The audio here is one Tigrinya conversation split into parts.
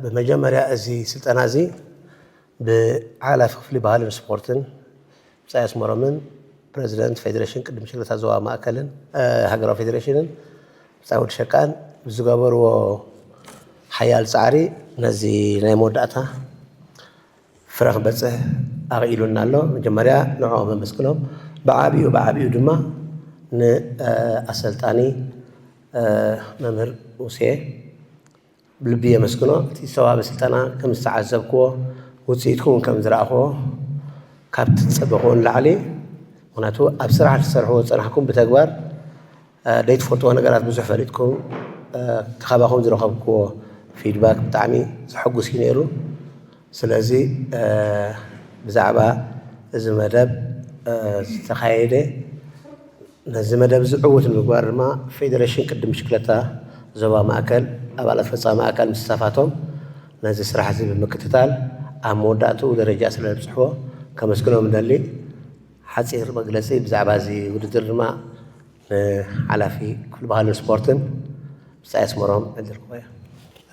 ብመጀመርያ፣ እዚ ስልጠና እዚ ብሓላፊ ክፍሊ ባህልን ስፖርትን ብጻይ ኣስመሮምን፣ ፕረዚደንት ፌደሬሽን ቅድድም ብሽክለታ ዞባ ማእከልን ሃገራዊ ፌደሬሽንን ብጻይ ወዲ ሸቃን ብዝገበርዎ ሓያል ጻዕሪ፣ ነዚ ናይ መወዳእታ ፍረ ክበጽሕ ኣኽኢሉና ኣሎ። መጀመርያ ንዕኦም ኣመስግኖም። ብዓቢኡ፣ ብዓቢኡ ድማ ንኣሰልጣኒ መምህር ሙሴ ብልቢ የመስግኖ። እቲ ዝተዋህበ ስልጠና ከም ዝተዓዘብክዎ፣ ውጽኢትኩም ከም ዝረኣኽዎ፣ ካብቲ ዝጸበኽዎ ንላዕሊ፣ ምኽንያቱ ኣብ ስራሕ ዝሰርሕዎ ዝጸናሕኩም ብተግባር ደይትፈልጥዎ ነገራት ብዙሕ ፈሊጥኩም፣ ካባኹም ዝረኸብክዎ ፊድባክ ብጣዕሚ ዘሐጉስ እዩ ነይሩ። ስለዚ ብዛዕባ እዚ መደብ ዝተኻየደ፣ ነዚ መደብ እዚ ዕዉት ንምግባር ድማ ፌደሬሽን ቅድድም ብሽክለታ ዞባ ማእከል ኣባላት ፈጻሚ ኣካል ምስ ስታፋቶም ነዚ ስራሕ እዚ ብምክትታል ኣብ መወዳእትኡ ደረጃ ስለ ዘብጽሕዎ ከመስግኖም እደሊ። ሓጺር መግለጺ ብዛዕባ እዚ ውድድር ድማ ንሓላፊ ክፍሊ ባህልን ስፖርትን ብጻይ ኣስመሮም ዕድል ክህቦ እየ።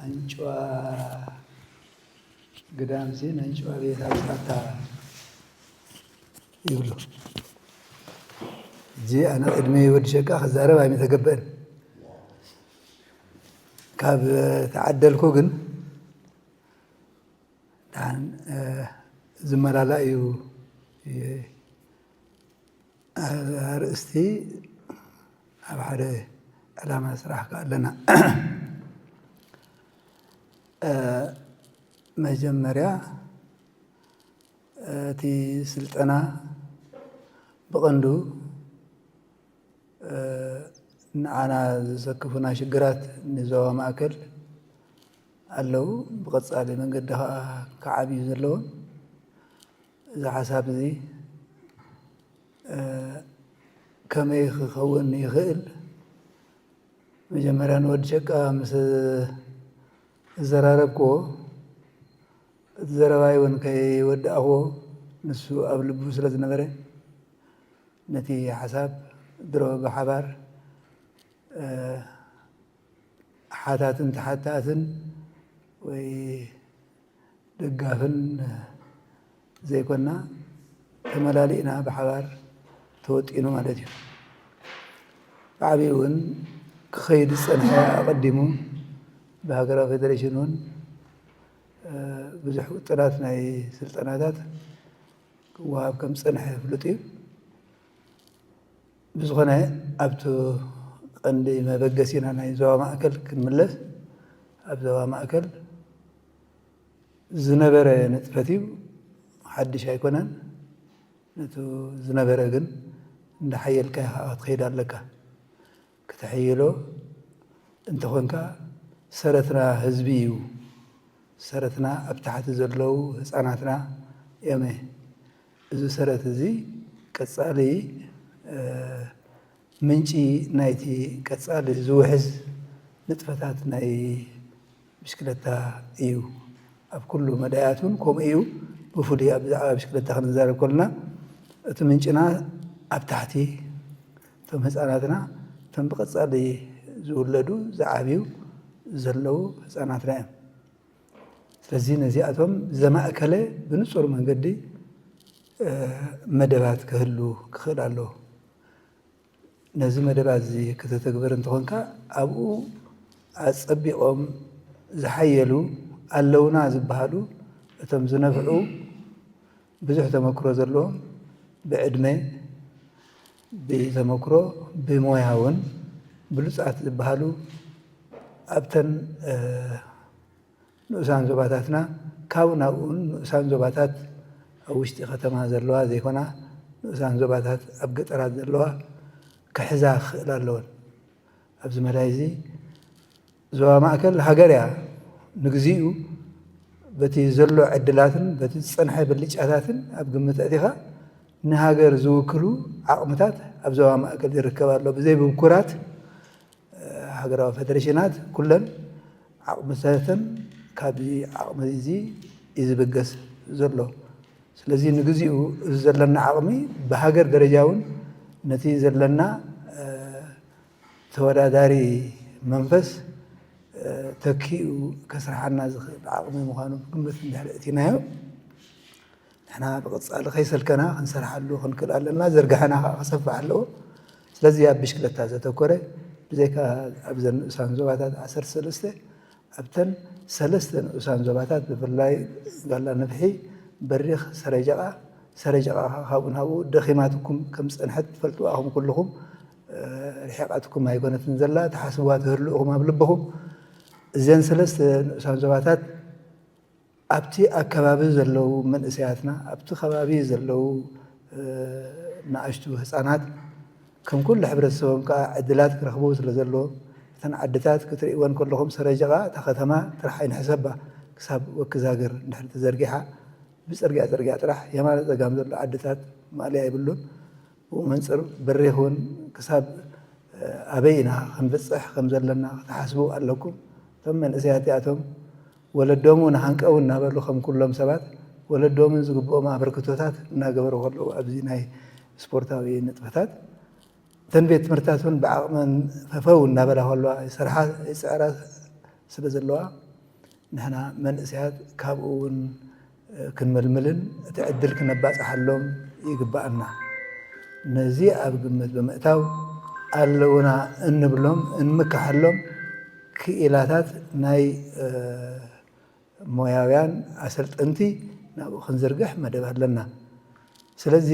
ኣንጭዋ ግዳምሲ ናይ ጨዋ ቤት ኣብጻታ ይብሉ። እዚ ኣነ ቅድሚ ወዲ ሸቃ ክዛረብ ኣይምተገበእን። ካብ ተዓደልኩ ግን ደሓን፣ እ፣ ዝመላላእ እዩ። እ፣ ኣርእስቲ ኣብ ሓደ ዕላማ ስራሕ ከ ኣለና። እ፣ መጀመርያ እቲ ስልጠና ብቐንዱ፣ እ፣ ንዓና ዘሰክፉና ሽግራት ንዞባ ማእከል ኣለዉ። ብቐጻሊ መንገዲ ከኣ ክዓብዩ ዘለዎም። እዚ ሓሳብ እዚ፣ እ፣ ከመይ ክኸውን ይኽእል? መጀመርያ ንወዲ ሸቃ ምስ ዘራረብክዎ፣ እቲ ዘረባይ እውን ከይወዳእክዎ፣ ንሱ ኣብ ልቡ ስለ ዝነበረ፣ ነቲ ሓሳብ ድሮ ብሓባር፣ እ፣ ሓታትን ተሓታትን ወይ ደጋፍን ዘይኮና፣ ተመላሊእና ብሓባር ተወጢኑ ማለት እዩ። ብዓቢኡ እውን ክኸይድ ዝጸንሐ፣ ኣቐዲሙ ብሃገራዊ ፌደሬሽን እውን፣ እ፣ ብዙሕ ውጥናት ናይ ስልጠናታት ክወሃብ ከም ዝጸንሐ ፍሉጥ እዩ። ብዝኾነ፣ ኣብቲ ቀንዲ መበገሲና ናይ ዞባ ማእከል ክንምለስ፣ ኣብ ዞባ ማእከል ዝነበረ ንጥፈት እዩ፣ ሓድሽ ኣይኮነን። ነቲ ዝነበረ ግን እንዳሓየልካ ኢኻ ክትኸይድ ኣለካ። ክተሐይሎ እንተኾንካ፣ ሰረትና ህዝቢ እዩ። ሰረትና ኣብ ታሕቲ ዘለዉ ህፃናትና እዮም። እዚ ሰረት እዚ ቀፃሊ፣ እ፣ ምንጪ ናይቲ ቀፃሊ ዝውሕዝ ንጥፈታት ናይ ብሽክለታ እዩ። ኣብ ኩሉ መዳያት እውን ከምኡ እዩ። ብፍሉይ ኣብ ብዛዕባ ብሽክለታ ክንዛረብ ከለና፣ እቲ ምንጭና ኣብ ታሕቲ፣ እቶም ህፃናትና፣ እቶም ብቐፃሊ ዝውለዱ፣ ዝዓብዩ ዘለዉ ህፃናትና እዮም። ስለዚ ነዚኣቶም ዘማእከለ ብንጹር መንገዲ፣ እ፣ መደባት ክህሉ ክኽእል ኣለዎ። ነዚ መደባት እዚ ክተተግብር እንተኾንካ፣ ኣብኡ ኣጸቢቖም ዝሓየሉ ኣለውና ዝበሃሉ፣ እቶም ዝነፍዑ፣ ብዙሕ ተመክሮ ዘለዎም፣ ብዕድመ፣ ብተመክሮ፣ ብሞያ እውን ብሉጻት ዝበሃሉ፣ ኣብተን፣ እ፣ ንኡሳን ዞባታትና፣ ካብኡ ናብኡን ንኡሳን ዞባታት ኣብ ውሽጢ ከተማ ዘለዋ ዘይኮና፣ ንኡሳን ዞባታት ኣብ ገጠራት ዘለዋ ክሕዛ ክኽእላ ኣለወን። ኣብዚ መዳይ እዚ ዞባ ማእከል ሃገር እያ። ንግዚኡ በቲ ዘሎ ዕድላትን በቲ ዝጸንሐ ብልጫታትን ኣብ ግምት ኣእቲኻ ንሃገር ዝውክሉ ዓቕምታት ኣብ ዞባ ማእከል ይርከብ ኣሎ። ብዘይ ብኩራት ሃገራዊ ፌደሬሽናት ኩለን ዓቕምታተን ካብዚ ዓቕሚ እዚ እዩ ዝብገስ ዘሎ። ስለዚ ንግዚኡ እዚ ዘለና ዓቕሚ ብሃገር ደረጃ እውን ነቲ ዘለና ተወዳዳሪ መንፈስ ተኪኡ ከስርሓና ዝኽእል ዓቕሚ ምዃኑ ግምት እንድሕር እቲናዮ፣ ንሕና ብቐጻሊ ከይሰልከና ክንሰርሓሉ ክንክእል ኣለና። ዝርግሐና ከዓ ክሰፍሕ ኣለዎ። ስለዚ ኣብ ብሽክለታ ዘተኮረ፣ ብዘይካ ኣብዘን ንኡሳን ዞባታት ዓሰርተ ሰለስተ፣ ኣብተን ሰለስተ ንኡሳን ዞባታት ብፍላይ ጋላ ንፍሒ፣ በሪኽ፣ ሰረጀቓ፣ ሰረጀቓ ካብኡ ናብኡ ደኺማትኩም ከም ዝጸንሐት ትፈልጡ ኣኹም ኩልኹም። ርሒቓትኩም ኣይኮነትን ዘላ፣ ትሓስብዋ ትህሉ ኢኹም ኣብ ልብኹም። እዘን ሰለስተ ንኡሳን ዞባታት ኣብቲ ኣከባቢ ዘለዉ መንእሰያትና፣ ኣብቲ ከባቢ ዘለዉ ንኣሽቱ ህፃናት ከም ኩሉ ሕብረተሰቦም ከዓ ዕድላት ክረኽቡ ስለ ዘለዎም፣ እተን ዓድታት ክትርእይወን ከለኹም ሰረጀቓ እታ ከተማ ጥራሕ ኣይንሕሰባ። ክሳብ ወኪ ዛግር እንድሕር ተዘርጊሓ ብፅርግያ ፅርግያ ጥራሕ የማነ ፀጋም ዘሎ ዓድታት ማእለያ የብሉን። ብኡ መንፅር በሪኽ እውን ክሳብ ኣበይ ኢና ክንበፅሕ ከም ዘለና ክትሓስቡ ኣለኩም። እቶም መንእሰያት እዚኣቶም ወለዶም እውን ሃንቀው እናበሉ ከም ኩሎም ሰባት ወለዶምን ዝግብኦም ኣበርክቶታት እናገበሩ ከለዉ ኣብዚ ናይ ስፖርታዊ ንጥፈታት እተን ቤት ትምህርትታት እውን ብዓቕመን ፈፈው እናበላ ከለዋ ይሰርሓ ይፅዕራ ስለ ዘለዋ ንሕና መንእሰያት ካብኡ እውን ክንምልምልን እቲ ዕድል ክነባፅሓሎም ይግብኣና። ነዚ ኣብ ግምት ብምእታው ኣለውና እንብሎም እንምክሓሎም ክኢላታት ናይ ሞያውያን ኣሰልጠንቲ ናብኡ ክንዝርግሕ መደብ ኣለና። ስለዚ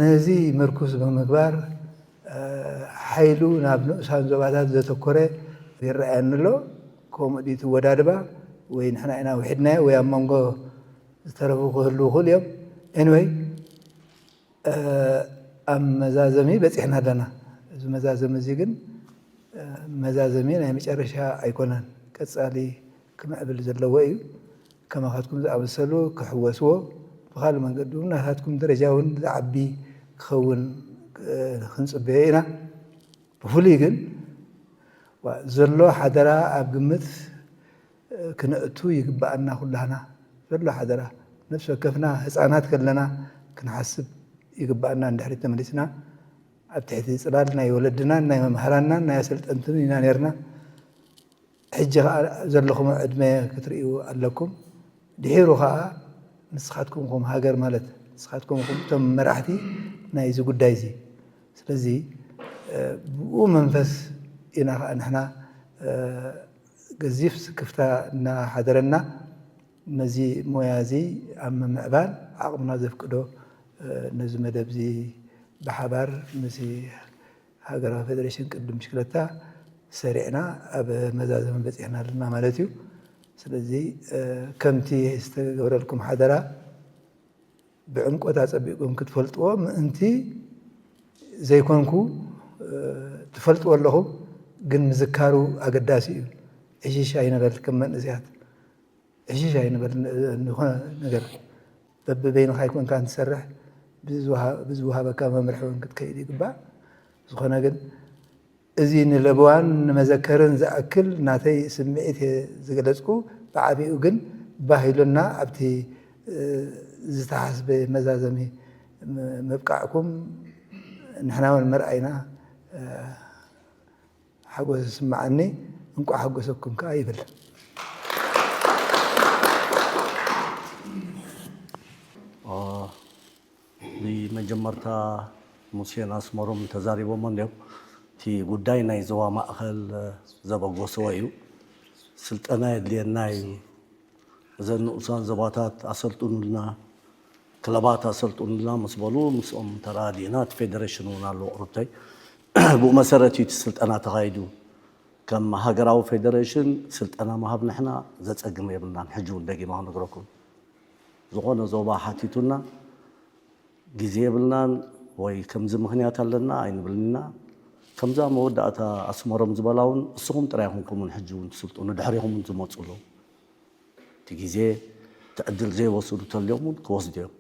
ነዚ ምርኩስ ብምግባር ሓይሉ ናብ ንኡሳን ዞባታት ዘተኮረ ይረኣየኒ ኣሎ። ከምኡ ድዩ እቲ ወዳድባ ወይ ንሕና ኢና ውሒድናዮ ወይ ኣብ መንጎ ዝተረፉ ክህልዉ ይኽእሉ እዮም። ኤኒወይ ኣብ መዛዘሚ በፂሕና ኣለና። እዚ መዛዘሚ እዚ ግን መዛዘሚ ናይ መጨረሻ ኣይኮነን። ቀፃሊ ክምዕብል ዘለዎ እዩ። ከማኻትኩም ዝኣመሰሉ ክሕወስዎ፣ ብኻልእ መንገዲ እውን ናታትኩም ደረጃ እውን ዝዓቢ ክኸውን ክንፅበዮ ኢና። ብፍሉይ ግን ዘሎ ሓደራ ኣብ ግምት ክነእቱ ይግብኣና። ኩላህና ዘሎ ሓደራ ነፍሲ ወከፍና ህፃናት ከለና ክንሓስብ ይግብኣና። እንድሕሪ ተመሊስና ኣብ ትሕቲ ፅላል ናይ ወለድናን ናይ መምሃራንናን ናይ ኣሰልጠንትን ኢና ነርና። ሕጂ ከዓ ዘለኹም ዕድመ ክትርእዩ ኣለኩም። ድሒሩ ከዓ ንስኻትኩም ኹም ሃገር ማለት ንስኻትኩም ኹም እቶም መራሕቲ ናይዚ ጉዳይ እዚ። ስለዚ ብኡ መንፈስ ኢና ከዓ ንሕና ገዚፍ ስክፍታ እናሓደረና ነዚ ሞያ እዚ ኣብ ምምዕባል ዓቕምና ዘፍቅዶ ነዚ መደብ እዚ ብሓባር ምስ ሃገራዊ ፌደሬሽን ቅድም ብሽክለታ ሰሪዕና ኣብ መዛዘሚ በፂሕና ኣለና ማለት እዩ። ስለዚ ከምቲ ዝተገብረልኩም ሓደራ ብዕምቆት ኣፀቢቕኩም ክትፈልጥዎ ምእንቲ ዘይኮንኩ ትፈልጥዎ ኣለኹም፣ ግን ምዝካሩ ኣገዳሲ እዩ። ዕሽሽ ኣይንበል ከም መንእሰያት። ዕሽሽ ኣይንበል ዝኾነ ነገር በብበይንኻ ኣይኮንካን ትሰርሕ፣ ብዝወሃበካ መምርሒ እውን ክትከይድ ይግባእ። ዝኾነ ግን እዚ ንለበዋን ንመዘከርን ዝኣክል ናተይ ስምዒት እየ ዝገለፅኩ። ብዓቢኡ ግን ባህ ኢሉና ኣብቲ ዝተሓስበ መዛዘሚ ምብቃዕኩም ንሕና እውን መርኣይና ሓጎስ ዝስምዓኒ፣ እንቋዕ ሓጎሰኩም ከዓ ይብል። ብመጀመርታ ሙሴን ኣስመሮም ተዛሪቦሞ እንዲዮም። እቲ ጉዳይ ናይ ዞባ ማእኸል ዘበገስዎ እዩ። ስልጠና የድልየና እዩ፣ እዘን ንኡሳን ዞባታት ኣሰልጥኑልና፣ ክለባት ኣሰልጥኑልና ምስ በሉ ምስኦም ተራዲእና፣ እቲ ፌደሬሽን እውን ኣሎ ቁርብተይ። ብኡ መሰረት እዩ እቲ ስልጠና ተኻይዱ። ከም ሃገራዊ ፌደሬሽን ስልጠና ምሃብ ንሕና ዘፀግም የብልናን። ሕጂ እውን ደጊመ ክነግረኩም፣ ዝኾነ ዞባ ሓቲቱና ግዜ የብልናን ወይ ከምዚ ምኽንያት ኣለና ኣይንብልን ኢና። እቲ ከምዛ መወዳእታ ኣስመሮም ዝበላ እውን እስኹም ጥራይ ኣይኮንኩምን ሕጂ እውን ትስልጥኑ፣ ድሕሪኹም እውን ዝመፁ ኣለዉ። እቲ ግዜ እቲ ዕድል ዘይወስዱ ተልዮም እውን ክወስዱ እዮም።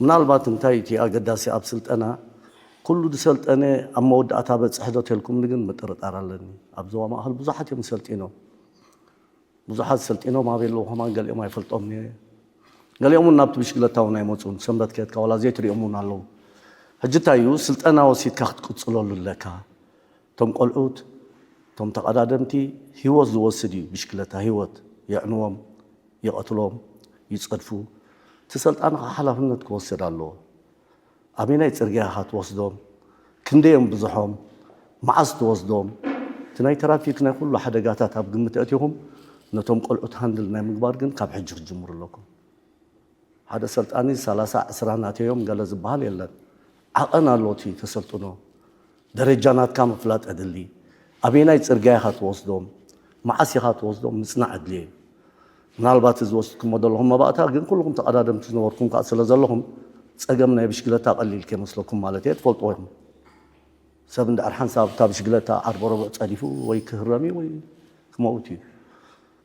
ምናልባት እንታይ እቲ ኣገዳሲ ኣብ ስልጠና ኩሉ ዝሰልጠነ ኣብ መወዳእታ በፅሕ ዶ ተልኩምኒ ግን ምጥርጣር ኣለኒ። ኣብ ዞባ ማእኸል ብዙሓት እዮም ሰልጢኖም። ብዙሓት ሰልጢኖም ኣበይ ኣለዉ ከማን ገሊኦም ኣይፈልጦም እየ። ገሊኦም እውን ናብቲ ብሽክለታ እውን ኣይመፁን። ሰንበት ከየድካ ዋላ ዘይትሪኦም እውን ኣለዉ። ሕጂ እንታይ እዩ ስልጠና ወሲድካ ክትቅፅለሉ ኣለካ። እቶም ቆልዑት እቶም ተቐዳደምቲ ህይወት ዝወስድ እዩ ብሽክለታ ህይወት የዕንዎም፣ ይቐትሎም፣ ይፀድፉ። እቲ ሰልጣን ከዓ ሓላፍነት ክወስድ ኣለዎ። ኣበየናይ ፅርግያ ኢኻ ትወስዶም? ክንደዮም ብዙሖም? መዓስ ትወስዶም? እቲ ናይ ትራፊክ ናይ ኩሉ ሓደጋታት ኣብ ግምት ኣእቲኹም ነቶም ቆልዑት ሃንድል ናይ ምግባር ግን ካብ ሕጂ ክትጅምሩ ኣለኩም። ሓደ ሰልጣኒ ሰላሳ ዕስራ ናተዮም ገለ ዝበሃል የለን። ዓቐን ኣሎ እቲ ተሰልጥኖ። ደረጃ ናትካ ምፍላጥ ኣድሊ። ኣበየናይ ፅርግያ ኢኻ ትወስዶም? መዓስ ኢኻ ትወስዶም? ምፅናዕ ኣድልየ እዩ። ምናልባት እዚ ወሲድኩሞ ዘለኹም መባእታ ግን ኩልኹም ተቐዳደምቲ ዝነበርኩም ከዓ ስለ ዘለኹም ፀገም ናይ ብሽክለታ ቀሊል ከይመስለኩም ማለት እየ ትፈልጥዎ ኢኹም። ሰብ እንድሕር ሓንሳብ እታ ብሽክለታ ዓርበ ረቡዕ ፀዲፉ ወይ ክህረም እዩ ወይ ክመውት እዩ።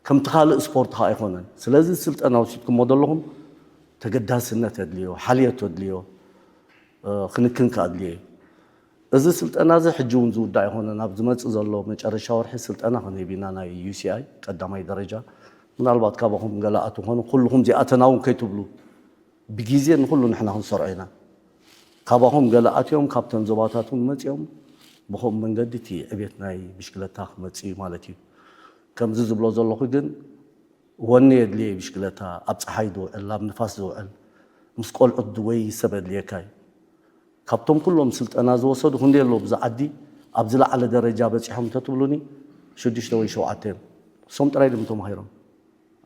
ከምቲ ካልእ ስፖርት ከዓ ኣይኮነን። ስለዚ ስልጠና ወሲድኩሞ ዘለኹም ተገዳስነት የድልዮ፣ ሓልዮት የድልዮ፣ ክንክን ከኣ ኣድልዮ እዩ። እዚ ስልጠና እዚ ሕጂ እውን ዝውዳእ ኣይኮነን። ኣብ ዝመጽእ ዘሎ መጨረሻ ወርሒ ስልጠና ክንህብ ኢና ናይ ዩ ሲ ኣይ ቀዳማይ ደረጃ። ምናልባት ካባኹም ገለ ኣትኾኑ ኩልኹም እዚኣተና እውን ከይትብሉ ብግዜ ንኹሉ ንሕና ክንሰርዖ ኢና። ካባኹም ገለ ኣትዮም ካብተን ዞባታት እውን መጺኦም ብኸምኡ መንገዲ እቲ ዕቤት ናይ ብሽክለታ ክመጽእ እዩ ማለት እዩ። ከምዚ ዝብሎ ዘለኹ ግን ወኒ የድልየ ብሽክለታ ኣብ ፀሓይ ዝውዕል ኣብ ንፋስ ዝውዕል ምስ ቆልዑት ወይ ሰብ የድልየካ እዩ። ካብቶም ኩሎም ስልጠና ዝወሰዱ ክንደይ ኣለዉ ብዛ ዓዲ ኣብ ዝለዓለ ደረጃ በፂሖም እንተትብሉኒ ሽዱሽተ ወይ ሸውዓተ እዮም። እሶም ጥራይ ድም ተማሂሮም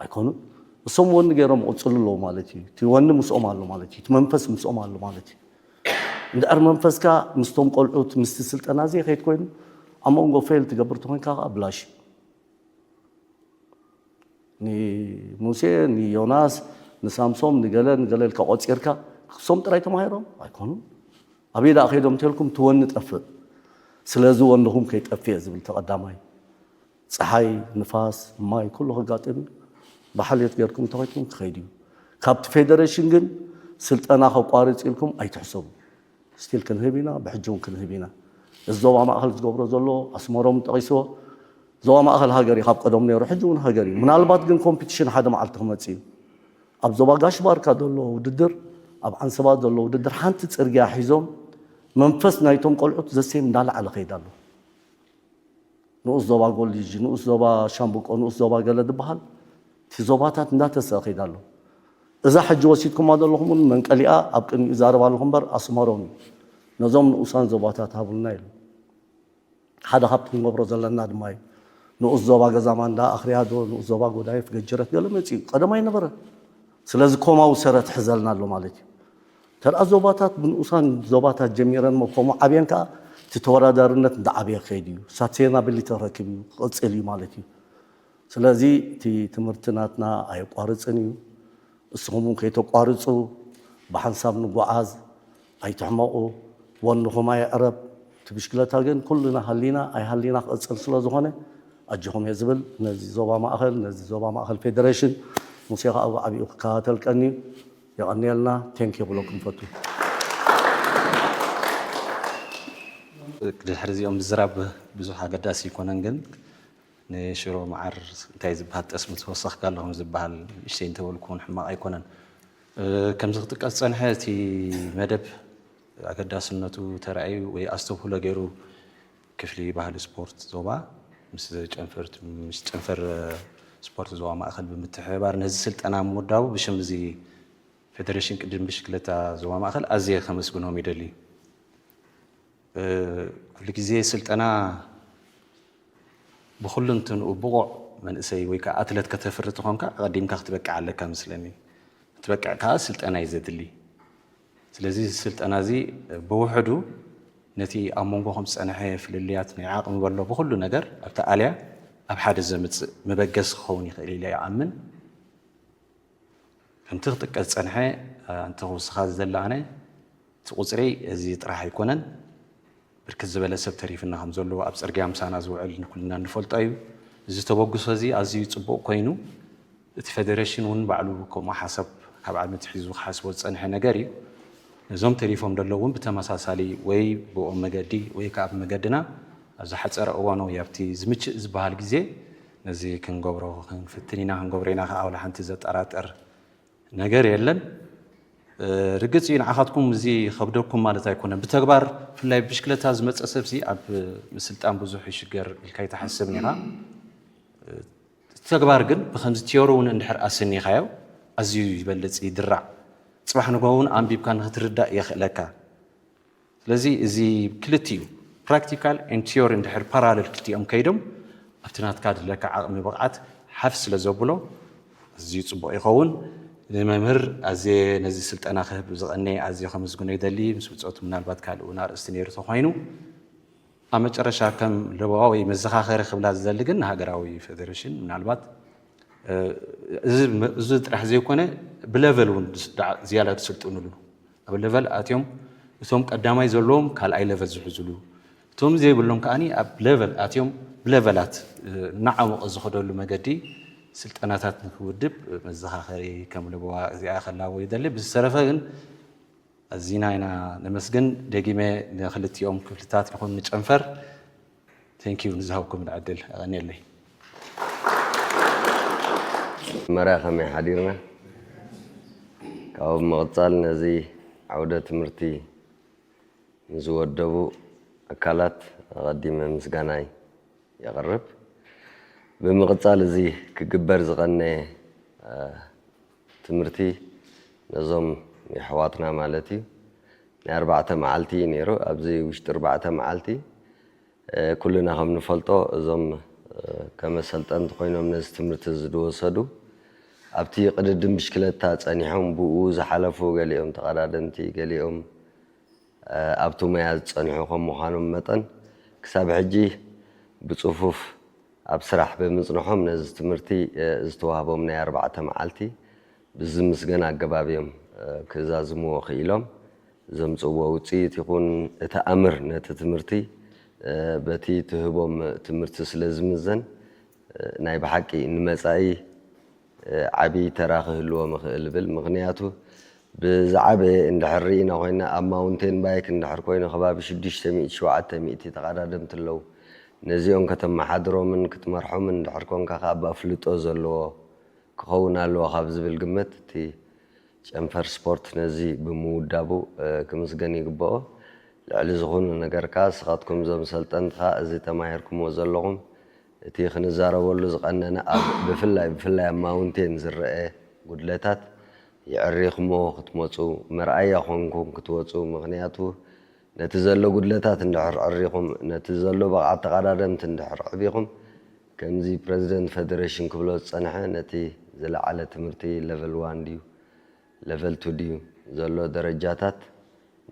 ኣይኮኑን። እሶም ወኒ ገይሮም ይቕፅሉ ኣለዉ ማለት እዩ። እቲ ወኒ ምስኦም ኣሎ ማለት እዩ። እቲ መንፈስ ምስኦም ኣሎ ማለት እዩ። እንድሕር መንፈስካ ምስቶም ቆልዑት ምስቲ ስልጠና ዘይኸይድ ኮይኑ ኣብ መንጎ ፌል ትገብር ተኾይንካ ከዓ ብላሽ እዩ። ንሙሴ ንዮናስ ንሳምሶም ንገለ ንገለ ኢልካ ቆፂርካ ክሶም ጥራይ ተማሂሮም ኣይኮኑን። ኣበይ ደኣ ከይዶም እንተልኩም ትወኒ ጠፍእ። ስለዚ ወንድኹም ከይጠፍእ ዝብል ተቐዳማይ። ፀሓይ ንፋስ ማይ ኩሉ ከጋጥም እዩ። ብሓልዮት ጌርኩም እንተኸይድኩም ክኸይድ እዩ። ካብቲ ፌደሬሽን ግን ስልጠና ከቋርፅ ኢልኩም ኣይትሕሰቡ። ስቲል ክንህብ ኢና፣ ብሕጂ እውን ክንህብ ኢና። እዚ ዞባ ማእኸል ዝገብሮ ዘሎ ኣስመሮም ጠቒስዎ። ዞባ ማእኸል ሃገር እዩ ካብ ቀደም ነይሩ፣ ሕጂ እውን ሃገር እዩ። ምናልባት ግን ኮምፒቲሽን ሓደ መዓልቲ ክመፅእ እዩ። ኣብ ዞባ ጋሽ ባርካ ዘሎ ውድድር፣ ኣብ ዓንሰባ ዘሎ ውድድር ሓንቲ ፅርግያ ሒዞም መንፈስ ናይቶም ቆልዑት ዘሴም እንዳለዓለ ከይድ ኣሎ። ንኡስ ዞባ ጎልጅ፣ ንኡስ ዞባ ሻምብቆ፣ ንኡስ ዞባ ገለ ዝበሃል እቲ ዞባታት እንዳተሰአ ከይድ ኣሎ። እዛ ሕጂ ወሲድኩማ ዘለኹም እውን መንቀሊኣ ኣብ ቅድሚኡ ይዛረብ ኣለኹ እምበር ኣስመሮም እዩ። ነዞም ንኡሳን ዞባታት ሃቡልና ኢሉ ሓደ ካብቲ ክንገብሮ ዘለና ድማ እዩ። ንኡስ ዞባ ገዛ ማንዳ ኣኽርያ ዶ ንኡስ ዞባ ጎዳይፍ ገጀረት ገለ መፂኡ ቀደም ኣይነበረን። ስለዚ ኮማዊ ሰረት ሕዘልና ኣሎ ማለት እዩ። ተርኣ ዞባታት ብንኡሳን ዞባታት ጀሚረን ሞ ከምኡ ዓብየን ከዓ እቲ ተወዳዳርነት እንዳዓብየ ክኸይድ እዩ። ሳስቴናብሊቲ ክረክብ እዩ ክቕፅል እዩ ማለት እዩ። ስለዚ እቲ ትምህርቲ ናትና ኣየቋርፅን እዩ። እስኹም እውን ከይተቋርፁ ብሓንሳብ ንጓዓዝ ኣይትሕመቑ። ወንኹም ኣየዕረብ። እቲ ብሽክለታ ግን ኩልና ሃሊና ኣይሃሊና ክቕፅል ስለ ዝኾነ ኣጆኹም እየ ዝብል ነዚ ዞባ ማእኸል ነዚ ዞባ ማእኸል ፌደሬሽን ሙሴ ከዓ ብዓቢኡ ክከታተልቀኒ እዩ። የቐንየልና። ቴንክ ዩ ክብለኩም ፈቱ። ድሕሪ እዚኦም ምዝራብ ብዙሕ ኣገዳሲ ኣይኮነን ግን ንሽሮ መዓር እንታይ ዝበሃል ጠስሚ ትወሰኽካ ኣለኹም ዝበሃል ንእሽተይ እንተበልኩ እውን ሕማቕ ኣይኮነን። ከምዚ ክጥቀስ ዝፀንሐ እቲ መደብ ኣገዳስነቱ ተራእዩ ወይ ኣስተብህሎ ገይሩ ክፍሊ ባህሊ ስፖርት ዞባ ምስ ጨንፈር ምስ ጨንፈር ስፖርት ዞባ ማእኸል ብምትሕብባር ነዚ ስልጠና ምውዳቡ ብሽም እዚ ፌደሬሽን ቅድድም ብሽክለታ ዞባ ማእኸል ኣዝየ ከመስግኖም ይደሊ። ኩሉ ግዜ ስልጠና ብኹሉ እንትንኡ ብቑዕ መንእሰይ ወይ ከዓ ኣትለት ከተፍሪ ተኾንካ ኣቐዲምካ ክትበቅዕ ኣለካ መስለኒ። ክትበቅዕ ከዓ ስልጠና እዩ ዘድሊ። ስለዚ እዚ ስልጠና እዚ ብውሕዱ ነቲ ኣብ መንጎኹም ዝፀንሐ ፍልልያት ናይ ዓቕሚ በሎ ብኹሉ ነገር ኣብቲ ኣልያ ኣብ ሓደ ዘምፅእ መበገሲ ክኸውን ይኽእል ኢለ ይኣምን። ከምቲ ክጥቀስ ዝፀንሐ ኣንተ ክውስኻ ዝደሊ ኣነ እቲ ቁፅሪ እዚ ጥራሕ ኣይኮነን። ብርክት ዝበለ ሰብ ተሪፍና ከም ዘሎ ኣብ ፅርግያ ምሳና ዝውዕል ንኩልና እንፈልጦ እዩ። እዚ ተበግሶ እዚ ኣዝዩ ፅቡቕ ኮይኑ እቲ ፌደሬሽን እውን ባዕሉ ከምኡ ሓሳብ ካብ ዓመት ሒዙ ክሓስቦ ዝፀንሐ ነገር እዩ። ነዞም ተሪፎም ዘለዉ እውን ብተመሳሳሊ ወይ ብኦም መገዲ ወይ ከዓ ብመገድና ኣብ ዝሓፀረ እዋን ወይ ኣብቲ ዝምችእ ዝበሃል ግዜ ነዚ ክንገብሮ ክንፍትን ኢና። ክንገብሮ ኢና ከዓ ዋላ ሓንቲ ዘጠራጥር ነገር የለን። ርግፅ እዩ ንዓኻትኩም እዚ ከብደኩም ማለት ኣይኮነን። ብተግባር ብፍላይ ብሽክለታ ዝመፀ ሰብሲ ኣብ ምስልጣን ብዙሕ ይሽገር ኢልካ ኣይትሓስብን ኢኻ። እቲ ተግባር ግን ብከምዚ ቲዮሪ እውን እንድሕር ኣሰኒኻዮ ኣዝዩ ይበልፅ ይድራዕ። ፅባሕ ንግሆ እውን ኣንቢብካ ንክትርዳእ የኽእለካ። ስለዚ እዚ ክልቲኡ ፕራክቲካል ን ቲዮሪ እንድሕር ፓራለል ክልቲኦም ከይዶም ኣብቲ ናትካ ድለካ ዓቕሚ ብቕዓት ሓፍ ስለ ዘብሎ ኣዝዩ ፅቡቕ ይኸውን። ንመምህር ኣዝየ ነዚ ስልጠና ክህብ ዝቐነ ኣዝየ ከመስግኖ ይደሊ። ምስ ብፆቱ ምናልባት ካልእ እውን ኣርእስቲ ነይሩ ተኾይኑ ኣብ መጨረሻ ከም ለበዋ ወይ መዘኻኸሪ ክብላ ዝደሊ ግን ንሃገራዊ ፌደሬሽን ምናልባት እዚ ጥራሕ ዘይኮነ ብለቨል እውን ዝያዳ ዝስልጥንሉ ኣብ ለቨል ኣትዮም እቶም ቀዳማይ ዘለዎም ካልኣይ ለቨል ዝሕዝሉ እቶም ዘይብሎም ከዓኒ ኣብ ለቨል ኣትዮም ብለቨላት እናዓመቐ ዝኸደሉ መገዲ ስልጠናታት ንክውድብ መዘኻኸሪ ከም ለበዋ እዚኣ ከላቦ ይደሊ። ብዝተረፈ ግን ኣዚና ኢና ነመስግን። ደጊመ ንክልቲኦም ክፍልታት ይኹን ንጨንፈር ቴንኪዩ ንዝሃብኩም ዕድል ኣቐንየለይ። መርያ ከመይ ሓዲርና? ካብኡ ብምቕፃል ነዚ ዓውደ ትምህርቲ ንዝወደቡ ኣካላት ኣቐዲመ ምስጋናይ የቕርብ። ብምቕፃል እዚ ክግበር ዝቐነየ ትምህርቲ ነዞም የሕዋትና ማለት እዩ ናይ ኣርባዕተ መዓልቲ እዩ ነይሩ። ኣብዚ ውሽጢ ኣርባዕተ መዓልቲ ኩልና ከም ንፈልጦ እዞም ከም ኣሰልጠንቲ ኮይኖም ነዚ ትምህርቲ ዝወሰዱ ኣብቲ ቅድድም ብሽክለታ ፀኒሖም ብኡ ዝሓለፉ ገሊኦም ተቐዳደምቲ ገሊኦም ኣብቲ ሞያ ዝፀንሑ ከም ምዃኖም መጠን ክሳብ ሕጂ ብፅፉፍ ኣብ ስራሕ ብምፅንሖም ነዚ ትምህርቲ ዝተዋህቦም ናይ ኣርባዕተ መዓልቲ ብዝምስገን ኣገባብ እዮም ክዛዝምዎ ክኢሎም። ዘምፅእዎ ውፅኢት ይኹን እቲ ኣምር ነቲ ትምህርቲ በቲ ትህቦም ትምህርቲ ስለ ዝምዘን ናይ ብሓቂ ንመፃኢ ዓብዪ ተራ ክህልዎም ይኽእል እብል። ምኽንያቱ ብዝዓበየ እንድሕር ርኢና ኮይና ኣብ ማውንቴን ባይክ እንድሕር ኮይኑ ከባቢ ሽዱሽተ ሚእቲ ሸውዓተ ሚእቲ ተቐዳደምቲ ኣለዉ። ነዚኦም ከተመሓድሮምን ክትመርሖምን እንድሕር ኮንካ ከዓ ብኣፍልጦ ዘለዎ ክኸውን ኣለዎ ካብ ዝብል ግምት እቲ ጨንፈር ስፖርት ነዚ ብምውዳቡ ክምስገን ይግብኦ። ልዕሊ ዝኾኑ ነገር ከዓ ንስኻትኩም እዞም ሰልጠንቲ ከዓ እዚ ተማሂርኩምዎ ዘለኹም እቲ ክንዛረበሉ ዝቐነነ ኣብ ብፍላይ ብፍላይ ኣብ ማውንቴን ዝረአ ጉድለታት የዕሪኹምዎ ክትመፁ መርኣያ ኮንኩም ክትወፁ ምኽንያቱ ነቲ ዘሎ ጉድለታት እንድሕር ዕሪኹም ነቲ ዘሎ ብቕዓት ተቐዳደምቲ እንድሕር ዕቢኹም ከምዚ ፕረዚደንት ፌደሬሽን ክብሎ ዝፀንሐ ነቲ ዝለዓለ ትምህርቲ ለቨል ዋን ድዩ ለቨል ቱ ድዩ ዘሎ ደረጃታት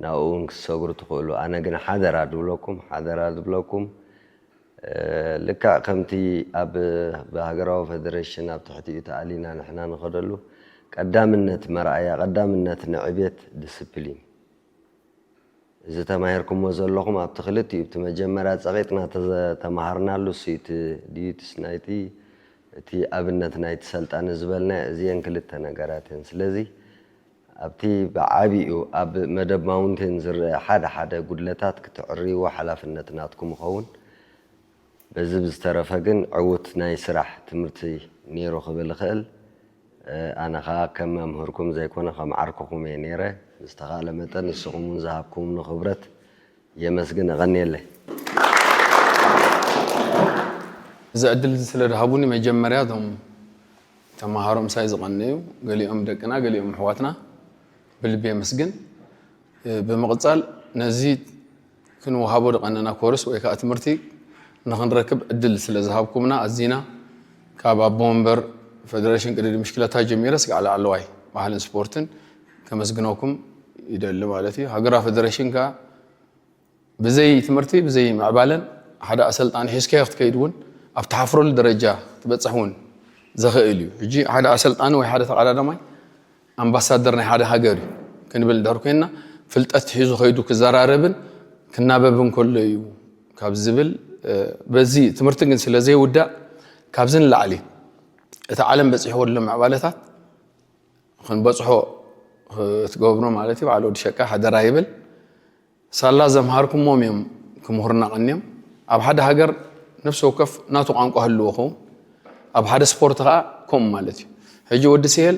ናብኡ እውን ክትሰግሩ ትኽእሉ። ኣነ ግን ሓደራ ድብለኩም ሓደራ ድብለኩም ልክዕ ከምቲ ኣብ ብሃገራዊ ፌደሬሽን ኣብ ትሕቲኡ ተኣሊና ንሕና ንኸደሉ ቀዳምነት መርኣያ ቀዳምነት ንዕቤት ዲስፕሊን እዚ ተማሂርኩሞ ዘለኹም ኣብቲ ክልቲኡ እቲ መጀመርያ ፀቒጥና ተማሃርናሉ እሱ እቲ ድዩትስ ናይቲ እቲ ኣብነት ናይቲ ሰልጣኒ ዝበልናዮ እዚአን ክልተ ነገራት እየን። ስለዚ ኣብቲ ብዓቢኡ ኣብ መደብ ማውንቴን ዝረአ ሓደ ሓደ ጉድለታት ክትዕርይዎ ሓላፍነት ናትኩም ይኸውን። በዚ ብዝተረፈ ግን ዕዉት ናይ ስራሕ ትምህርቲ ነይሩ ክብል እኽእል። ኣነ ኸኣ ከም መምህርኩም ዘይኮነ ከም ዓርክኹም እየ ነይረ። ብዝተኻእለ መጠን ንስኹም እውን ዝሃብኩምኒ ክብረት የመስግን። እቐንየለይ። እዚ ዕድል እዚ ስለ ዝሃቡኒ መጀመርያ እዞም ተምሃሮ ምሳይ ዝቐነዩ ገሊኦም ደቅና ገሊኦም ኣሕዋትና ብልቢ የመስግን። ብምቕፃል ነዚ ክንወሃቦ ዝቐነና ኮርስ ወይ ከዓ ትምህርቲ ንኽንረክብ ዕድል ስለ ዝሃብኩምና ኣዚና ካብ ኣቦ ወንበር ፌደሬሽን ቅድድም ብሽክለታ ጀሚረ ስጋዕ ላዕለዋይ ባህልን ስፖርትን ከመስግነኩም ይደሊ ማለት እዩ። ሃገራዊ ፌደሬሽን ከዓ ብዘይ ትምህርቲ ብዘይ ምዕባለን ሓደ ኣሰልጣኒ ሒዝካዮ ክትከይድ እውን ኣብ ትሓፍረሉ ደረጃ ክትበፅሕ እውን ዘኽእል እዩ። ሕጂ ሓደ ኣሰልጣኒ ወይ ሓደ ተቐዳዳማይ ኣምባሳደር ናይ ሓደ ሃገር እዩ ክንብል እንድሕር ኮይንና ፍልጠት ሒዙ ከይዱ ክዘራረብን ክናበብ እንከሎ እዩ ካብ ዝብል፣ በዚ ትምህርቲ ግን ስለ ዘይውዳእ፣ ካብዚ ንላዕሊ እቲ ዓለም በፂሕዎ ዘሎ ምዕባለታት ክንበፅሖ ክትገብሮ ማለት እዩ። በዓል ወዲ ሸቃ ሓደራ ይብል። ሳላ ዘምሃርኩሞም እዮም ክምህሩና ቀንዮም። ኣብ ሓደ ሃገር ነፍሲ ወከፍ ናቱ ቋንቋ ህልዎ ኸውን፣ ኣብ ሓደ ስፖርት ከዓ ከምኡ ማለት እዩ። ሕጂ ወዲ ስሄል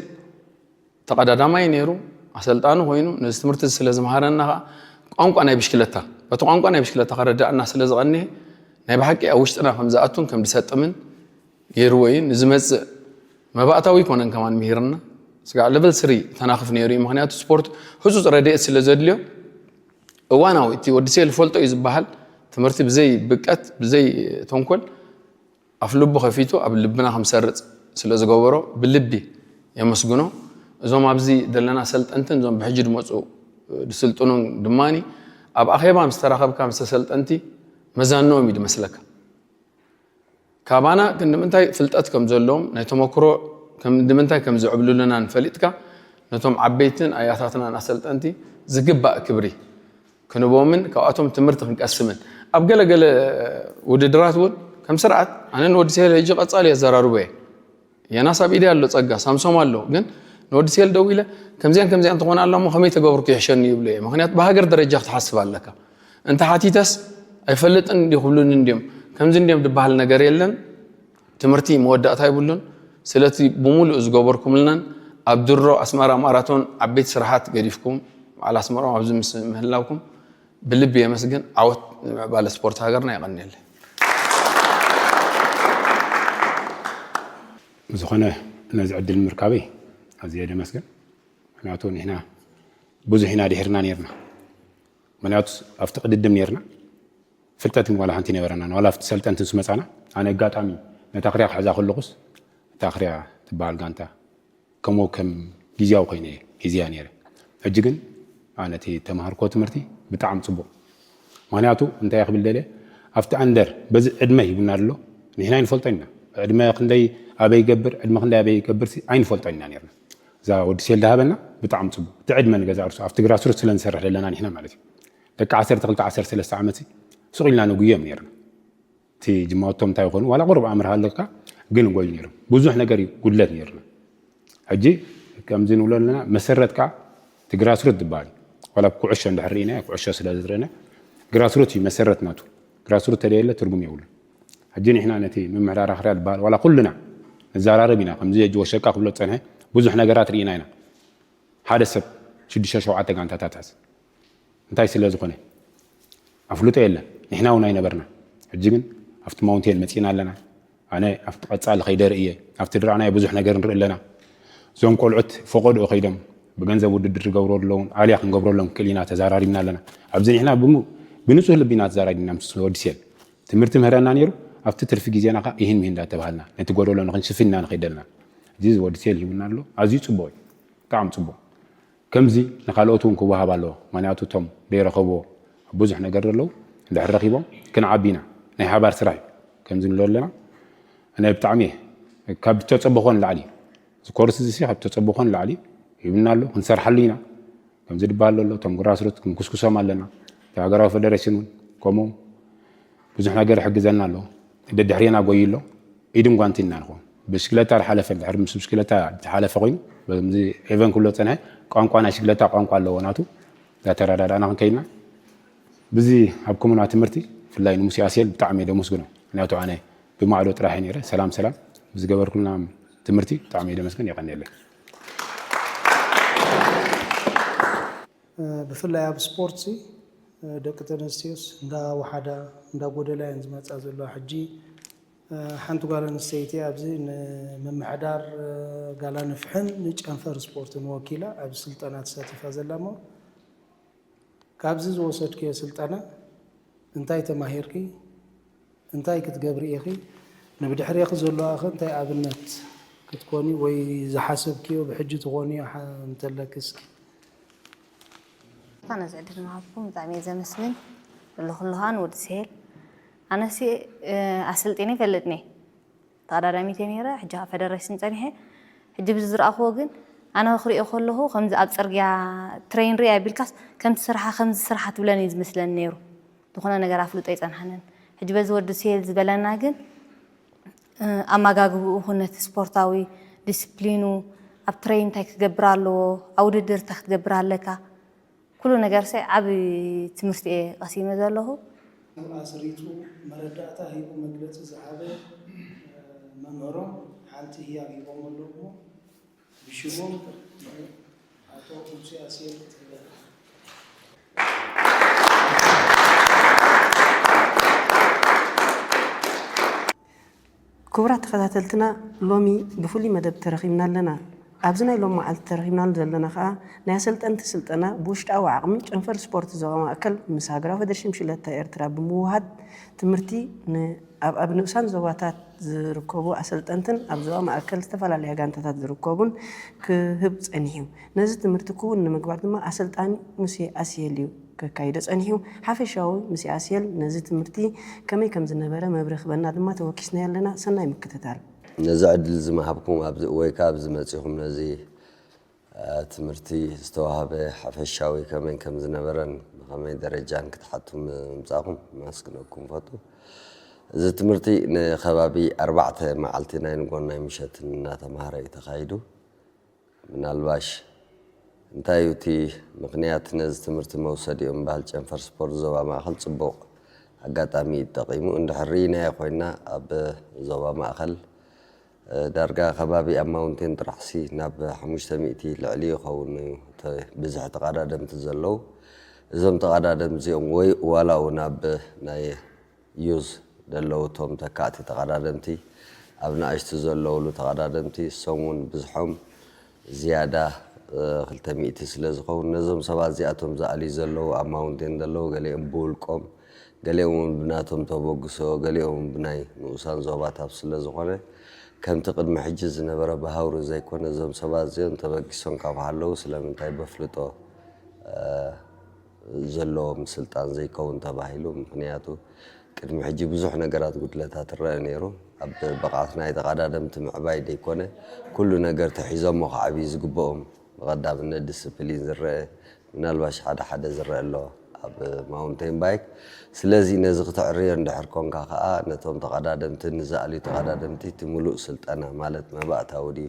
ተቐዳዳማይ ነይሩ፣ ኣሰልጣኒ ኮይኑ ነዚ ትምህርቲ ስለ ዝመሃረና ከዓ ቋንቋ ናይ ብሽክለታ፣ በቲ ቋንቋ ናይ ብሽክለታ ከረዳእና ስለ ዝቐንየ ናይ ብሓቂ ኣብ ውሽጥና ከም ዝኣቱን ከም ዝሰጥምን ገይርዎ እዩ። ንዝመጽእ መባእታዊ ይኮነን ከማን ምሂርና። ስጋዕ ለቨል ስሪ ተናኽፍ ነይሩ እዩ። ምኽንያቱ ስፖርት ህጹጽ ረድኤት ስለ ዘድልዮ እዋናዊ እቲ ወዲ ሴል ፈልጦ እዩ ዝበሃል ትምህርቲ ብዘይ ብቀት ብዘይ ተንኮል ኣፍ ልቡ ከፊቱ ኣብ ልብና ከም ሰርጽ ስለ ዝገበሮ ብልቢ የመስግኖ። እዞም ኣብዚ ዘለና ሰልጠንትን እዞም ብሕጂ ድመጹ ድስልጥኑን ድማኒ ኣብ ኣኼባ ምስ ተራኸብካ ምስ ተሰልጠንቲ መዛንኦም እዩ ድመስለካ። ካባና ክንዲ ምንታይ ፍልጠት ከም ዘለዎም ናይ ተመክሮ ክንዲ ምንታይ ከም ዝዕብልሉናን ፈሊጥካ ነቶም ዓበይትን ኣያታትናን ኣሰልጠንቲ ዝግባእ ክብሪ ክንቦምን ካብኣቶም ትምህርቲ ክንቀስምን ኣብ ገለ ገለ ውድድራት እውን ከም ስርዓት ኣነ ንወዲ ሴል ሕጂ ቀጻሊ የዘራርቦ እየ። የናስ ኣብ ኢደይ ኣሎ ጸጋ ሳምሶም ኣሎ ግን ንወዲ ሴል ደው ኢለ ከምዚያን ከምዚያን ትኾን ኣላ እሞ ከመይ ተገብርኩ ይሕሸኒ ይብሎ እየ። ምክንያቱ ብሃገር ደረጃ ክትሓስብ ኣለካ። እንተ ሓቲተስ ኣይፈልጥን እንዲ ክብሉኒ እንዲዮም ከምዚ እንዲዮም ዝበሃል ነገር የለን። ትምህርቲ መወዳእታ የብሉን። ስለቲ ብምሉእ ዝገበርኩምልናን ኣብ ድሮ ኣስመራ ማራቶን ዓበይቲ ስራሓት ገዲፍኩም በዓል ኣስመሮም ኣብዚ ምስ ምህላውኩም ብልቢ የመስግን። ዓወት ንምዕባለ ስፖርት ሃገርና። የቐንየለይ። ዝኾነ ነዚ ዕድል ምርካበይ ኣዝየ ደመስግን። ምክንያቱ ንሕና ብዙሕ ኢና ድሒርና ነርና። ምክንያቱ ኣብቲ ቅድድም ነርና ፍልጠት ግን ዋላ ሓንቲ ነበረና ዋላ ኣብቲ ሰልጠንቲ ምስ መፃና ኣነ ኣጋጣሚ ነታ ክሪያ ክሕዛ ከለኩስ እታ ክሪያ ትበሃል ጋንታ ከምኡ ከም ግዜያዊ ኮይነ እየ ሒዝያ ነይረ። ሕጂ ግን ኣነ እቲ ተማሃርኮ ትምህርቲ ብጣዕሚ ፅቡቅ። ምክንያቱ እንታይ ክብል ደልየ ኣብቲ ኣንደር በዚ ዕድመ ሂቡና ኣሎ ንሕና ኣይንፈልጦ ኢና። ዕድመ ክንደይ ኣበይ ይገብር ዕድመ ክንደይ ኣበይ ይገብር ሲ ኣይንፈልጦ ኢና ነርና። እዛ ወዲ ሴል ዝሃበና ብጣዕሚ ፅቡቅ እቲ ዕድመ ንገዛ እርሱ ኣብቲ ግራስሩት ስለ ንሰርሕ ዘለና ንሕና ማለት እዩ። ደቂ ዓሰርተ ክልተ ዓሰርተ ሰለስተ ዓመት ሲ ሱቅ ኢልና ንጉዮም ነርና። እቲ ጅማውቶም እንታይ ይኾኑ ዋላ ቁሩብ ኣምር ሃለካ ግን ጎዩ ነይሮም ብዙሕ ነገር እዩ ጉድለት ነይርና። ሕጂ ከምዚ ንብሎ ኣለና መሰረት ከዓ እቲ ግራስሩት ዝበሃል እዩ። ዋላ ኩዕሾ እንድሕር ርኢና ኩዕሾ ስለ ዝርኢና ግራስሩት እዩ መሰረት ናቱ። ግራስሩት ተደየለ ትርጉም የብሉ። ሕጂ ንሕና ነቲ ምምሕዳር ኣኽርያ ዝበሃል ዋላ ኩልና ንዘራረብ ኢና ከምዚ ሕጂ ወሸቃ ክብሎ ዝፀንሐ ብዙሕ ነገራት ርኢና ኢና። ሓደ ሰብ ሽዱሽተ ሸውዓተ ጋንታታት ሕዝ እንታይ ስለ ዝኾነ ኣፍልጦ የለን። ንሕና እውን ኣይነበርና። ሕጂ ግን ኣብቲ ማውንቴን መፂና ኣለና። ኣነ ኣብቲ ቀፃሊ ከይደ ርእየ ኣብቲ ድራዕናዮ ብዙሕ ነገር ንርኢ ኣለና። እዞም ቆልዑት ፈቆድኦ ከይዶም ብገንዘብ ውድድር ዝገብሩ ኣለውን ኣልያ ክንገብረሎም ክእል ኢና ተዛራሪብና ኣለና። ኣብዚ ንሕና ብንፁህ ልቢ ኢና ተዛራሪብና ምስ ወዲ ሴል ትምህርቲ ምህረና ነይሩ። ኣብቲ ትርፊ ግዜና ከዓ ይህን ምሂን እንዳተባሃልና ነቲ ጎደሎ ንክንሽፍን ኢና ንኸይድ ዘለና። እዚ ወዲ ሴል ሂቡና ኣሎ። ኣዝዩ ፅቡቅ እዩ። ብጣዕሚ ፅቡቅ። ከምዚ ንካልኦት እውን ክወሃብ ኣለዎ። ምክንያቱ እቶም ዘይረኸብዎ ኣብ ብዙሕ ነገር ዘለዉ እንድሕር ረኺቦም ክንዓቢ ኢና። ናይ ሓባር ስራሕ እዩ። ከምዚ ንብሎ ኣለና ኣነ ብጣዕሚ እየ ካብ ዝተፀበኾ ንላዕሊ እዚ ኮርስ እዚ ሲ ካብ ዝተፀበኾ ንላዕሊ ሂብና ኣሎ። ክንሰርሓሉ ኢና። ከምዚ ድበሃል ዘሎ እቶም ግራስሩት ክንኩስኩሶም ኣለና። እቲ ሃገራዊ ፌደሬሽን እውን ከምኡ ብዙሕ ነገር ይሕግዘና ኣሎ። ደድሕሬና ጎዩ ኣሎ። ኢድን ጓንትን ኢና ንኸውን። ብሽክለታ ዝሓለፈ እንድሕር ምስ ብሽክለታ ዝሓለፈ ኮይኑ በዚ ኤቨን ክብሎ ዝፀንሐ ቋንቋ ናይ ሽግለታ ቋንቋ ኣለዎ ናቱ እንዳተረዳዳእና ክንከይድና ብዚ ሃብኩምና ትምህርቲ ብፍላይ ንሙሴ ኣስየል ብጣዕሚ እየ ደመስግኖ። ምክንያቱ ኣነ ብማዕዶ ጥራሕ እየ ነይረ። ሰላም ሰላም ብዝገበርኩልና ትምህርቲ ብጣዕሚ እየ ደመስግን። የቐንየለይ። ብፍላይ ኣብ ስፖርት ሲ ደቂ ተነስትዮስ እንዳ ወሓዳ እንዳ ጎደላ እየን ዝመፃ ዘለዋ ሕጂ ሓንቲ ጓል ኣንስተይቲ ኣብዚ ንምምሕዳር ጋላ ንፍሕን ንጨንፈር ስፖርትን ወኪላ ኣብዚ ስልጠና ተሳቲፋ ዘላ እሞ ካብዚ ዝወሰድክዮ ስልጠና እንታይ ተማሂርኪ እንታይ ክትገብሪ ኢኺ ንብድሕሬኺ ዘለዋ ኸ እንታይ ኣብነት ክትኮኒ ወይ ዝሓሰብክዮ ብሕጂ ትኾንዮ እንተለኪ እስኪ ኣነ ዝዕድል ምሃብኩም ብጣዕሚ እየ ዘመስግን። ለኹልኻን ወዲ ስሄል ኣነሲ ኣሰልጢነ ይፈልጥኒ ተቐዳዳሚት እየ ነይረ። ሕጂ ኣብ ፈደረሽን ፀኒሐ ሕጂ ብዚ ዝረኣኽዎ ግን ኣነ ክሪኦ ከለኹ ከምዚ ኣብ ፅርግያ ትሬን ሪኣ ቢልካስ ከምቲ ስርሓ ከምዚ ስርሓ ትብለኒ እዩ ዝመስለኒ ነይሩ። ዝኾነ ነገር ኣፍልጦ ኣይጸንሓንን። ሕጂ በዚ ወዲ ሴል ዝበለና ግን ኣመጋግብኡ፣ ነቲ ስፖርታዊ ዲስፕሊኑ፣ ኣብ ትሬን እንታይ ክትገብር ኣለዎ፣ ኣብ ውድድር እንታይ ክትገብር ኣለካ፣ ኩሉ ነገር ሰ ዓቢ ትምህርቲ እየ ቀሲመ ዘለኹ። ኣስሪቱ መረዳእታ ሂቡ መግለጺ ዝሃበ መምህሮም ሓንቲ ህያብ ሂቦም ኣለዉ። ብሽሞም ኣቶ ሙሴ ኣስየል ክትህበና። ክቡራት ተኸታተልትና፣ ሎሚ ብፍሉይ መደብ ተረኺብና ኣለና። ኣብዚ ናይ ሎሚ መዓልቲ ተረኺብናሉ ዘለና ከኣ ናይ ኣሰልጠንቲ ስልጠና ብውሽጣዊ ዓቕሚ ጨንፈር ስፖርት ዞባ ማእከል ምስ ሃገራዊ ፌደሬሽን ብሽክለታ ኤርትራ ብምውሃድ ትምህርቲ ን ኣብ ኣብ ንኡሳን ዞባታት ዝርከቡ ኣሰልጠንትን ኣብ ዞባ ማእከል ዝተፈላለያ ጋንታታት ዝርከቡን ክህብ ጸኒሑ እዩ። ነዚ ትምህርቲ ክውን ንምግባር ድማ ኣሰልጣኒ ሙሴ ኣስየል እዩ ከካይዶ ጸኒሑ። ሓፈሻዊ ሙሴ ኣስየል ነዚ ትምህርቲ ከመይ ከም ዝነበረ መብርሂ ክበና ድማ ተወኪስናዮ ኣለና። ሰናይ ምክትታል። ነዚ ዕድል ዝመሃብኩም ወይ ከዓ ኣብዚ መፂኹም ነዚ ትምህርቲ ዝተዋህበ ሓፈሻዊ ከመይ ከም ዝነበረን ብኸመይ ደረጃን ክትሓቱ ምምፃእኹም ማስግነኩም ፈቱ። እዚ ትምህርቲ ንከባቢ ኣርባዕተ መዓልቲ ናይ ንጎን ናይ ምሸትን እናተማሃረ እዩ ተኻይዱ። ምናልባሽ እንታይ እዩ እቲ ምኽንያት ነዚ ትምህርቲ መውሰዲኦም ባህል ጨንፈር ስፖርት ዞባ ማእኸል ፅቡቕ ኣጋጣሚ እዩ ተጠቒሙ። እንድሕር ርኢናዮ ኮይና ኣብ ዞባ ማእኸል ዳርጋ ከባቢ ኣብ ማውንቴን ጥራሕሲ ናብ ሓሙሽተ ሚእቲ ልዕሊ ይኸውን እዩ እቲ ብዝሒ ተቐዳደምቲ ዘለዉ። እዞም ተቐዳደምቲ እዚኦም ወይ ዋላ እውን ኣብ ናይ ዩዝ ዘለዉ እቶም ተካእቲ ተቐዳደምቲ ኣብ ንኣሽቱ ዘለውሉ ተቐዳደምቲ እሶም እውን ብዝሖም ዝያዳ ክልተ ሚእቲ ስለ ዝኸውን ነዞም ሰባት እዚኣቶም ዝኣልዩ ዘለዉ ኣብ ማውንቴን ዘለዉ ገሊኦም ብውልቆም ገሊኦም እውን ብናቶም ተበግሶ ገሊኦም እውን ብናይ ንኡሳን ዞባታት ስለ ዝኾነ ከምቲ ቅድሚ ሕጂ ዝነበረ ብሃውሪ ዘይኮነ እዞም ሰባት እዚኦም ተበጊሶም ካብ ሃለዉ ስለምንታይ በፍልጦ ዘለዎም ስልጣን ዘይከውን ተባሂሉ ምክንያቱ ቅድሚ ሕጂ ብዙሕ ነገራት ጉድለታት ይረአ ነይሩ ኣብ ብቕዓት ናይ ተቐዳደምቲ ምዕባይ ዘይኮነ ኩሉ ነገር ተሒዞሞ ክዓብዩ ዝግብኦም ብቐዳምነት ዲስፕሊን ዝረአ ምናልባሽ ሓደ ሓደ ዝረአ ኣሎ ኣብ ማውንቴን ባይክ ስለዚ ነዚ ክትዕርዮ እንድሕር ኮንካ ከዓ ነቶም ተቐዳደምቲ ንዝኣልዩ ተቐዳደምቲ እቲ ሙሉእ ስልጠና ማለት መባእታዊ ድዩ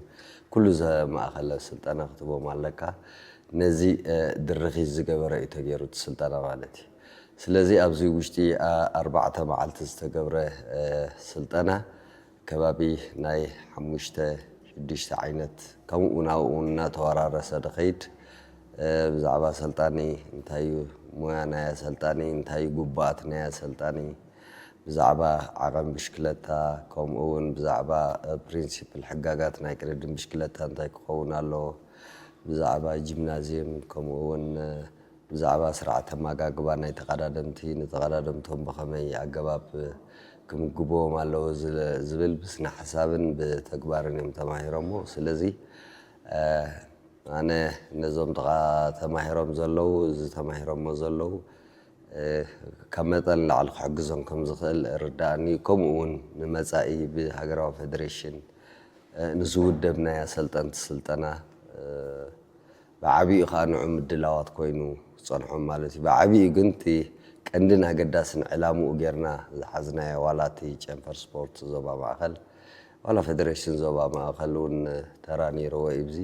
ኩሉ ዘማእኸለ ስልጠና ክትቦም ኣለካ ነዚ ድርኺት ዝገበረ እዩ ተገይሩ እቲ ስልጠና ማለት እዩ። ስለዚ ኣብዚ ውሽጢ ኣርባዕተ መዓልቲ ዝተገብረ ስልጠና ከባቢ ናይ ሓሙሽተ ሽዱሽተ ዓይነት ከምኡ ናብኡ እናተወራረሰ ድኸይድ ብዛዕባ ኣሰልጣኒ እንታይ እዩ ሙያ ናይ ኣሰልጣኒ እንታይ እዩ ጉቡኣት ናይ ኣሰልጣኒ ብዛዕባ ዓቐን ብሽክለታ ከምኡ እውን ብዛዕባ ፕሪንሲፕል ሕጋጋት ናይ ቅድድም ብሽክለታ እንታይ ክኸውን ኣለዎ ብዛዕባ ጂምናዝየም ከምኡ እውን ብዛዕባ ስርዓት ኣመጋግባ ናይ ተቐዳደምቲ ንተቐዳደምቶም ብኸመይ ኣገባብ ክምግብዎም ኣለዎ ዝብል ብስነ ሓሳብን ብተግባርን እዮም ተማሂሮሞ ስለዚ ኣነ ነዞም ተማሂሮም ዘለዉ እዚ ተማሂሮሞ ዘለዉ ካብ መጠን ላዕሊ ክሕግዞም ከም ዝኽእል ርዳእኒ ከምኡ እውን ንመፃኢ ብሃገራዊ ፌደሬሽን ንዝውደብ ናይ ኣሰልጠንቲ ስልጠና ብዓብኡ ከዓ ንዑ ምድላዋት ኮይኑ ዝፀንሖም ማለት እዩ። ብዓብኡ ግን እቲ ቀንድን ኣገዳስን ዕላምኡ ጌርና ዝሓዝናዮ ዋላ እቲ ጨንፈር ስፖርት ዞባ ማእኸል ዋላ ፌደሬሽን ዞባ ማእኸል እውን ተራ ነይርዎ እዩ። እዚ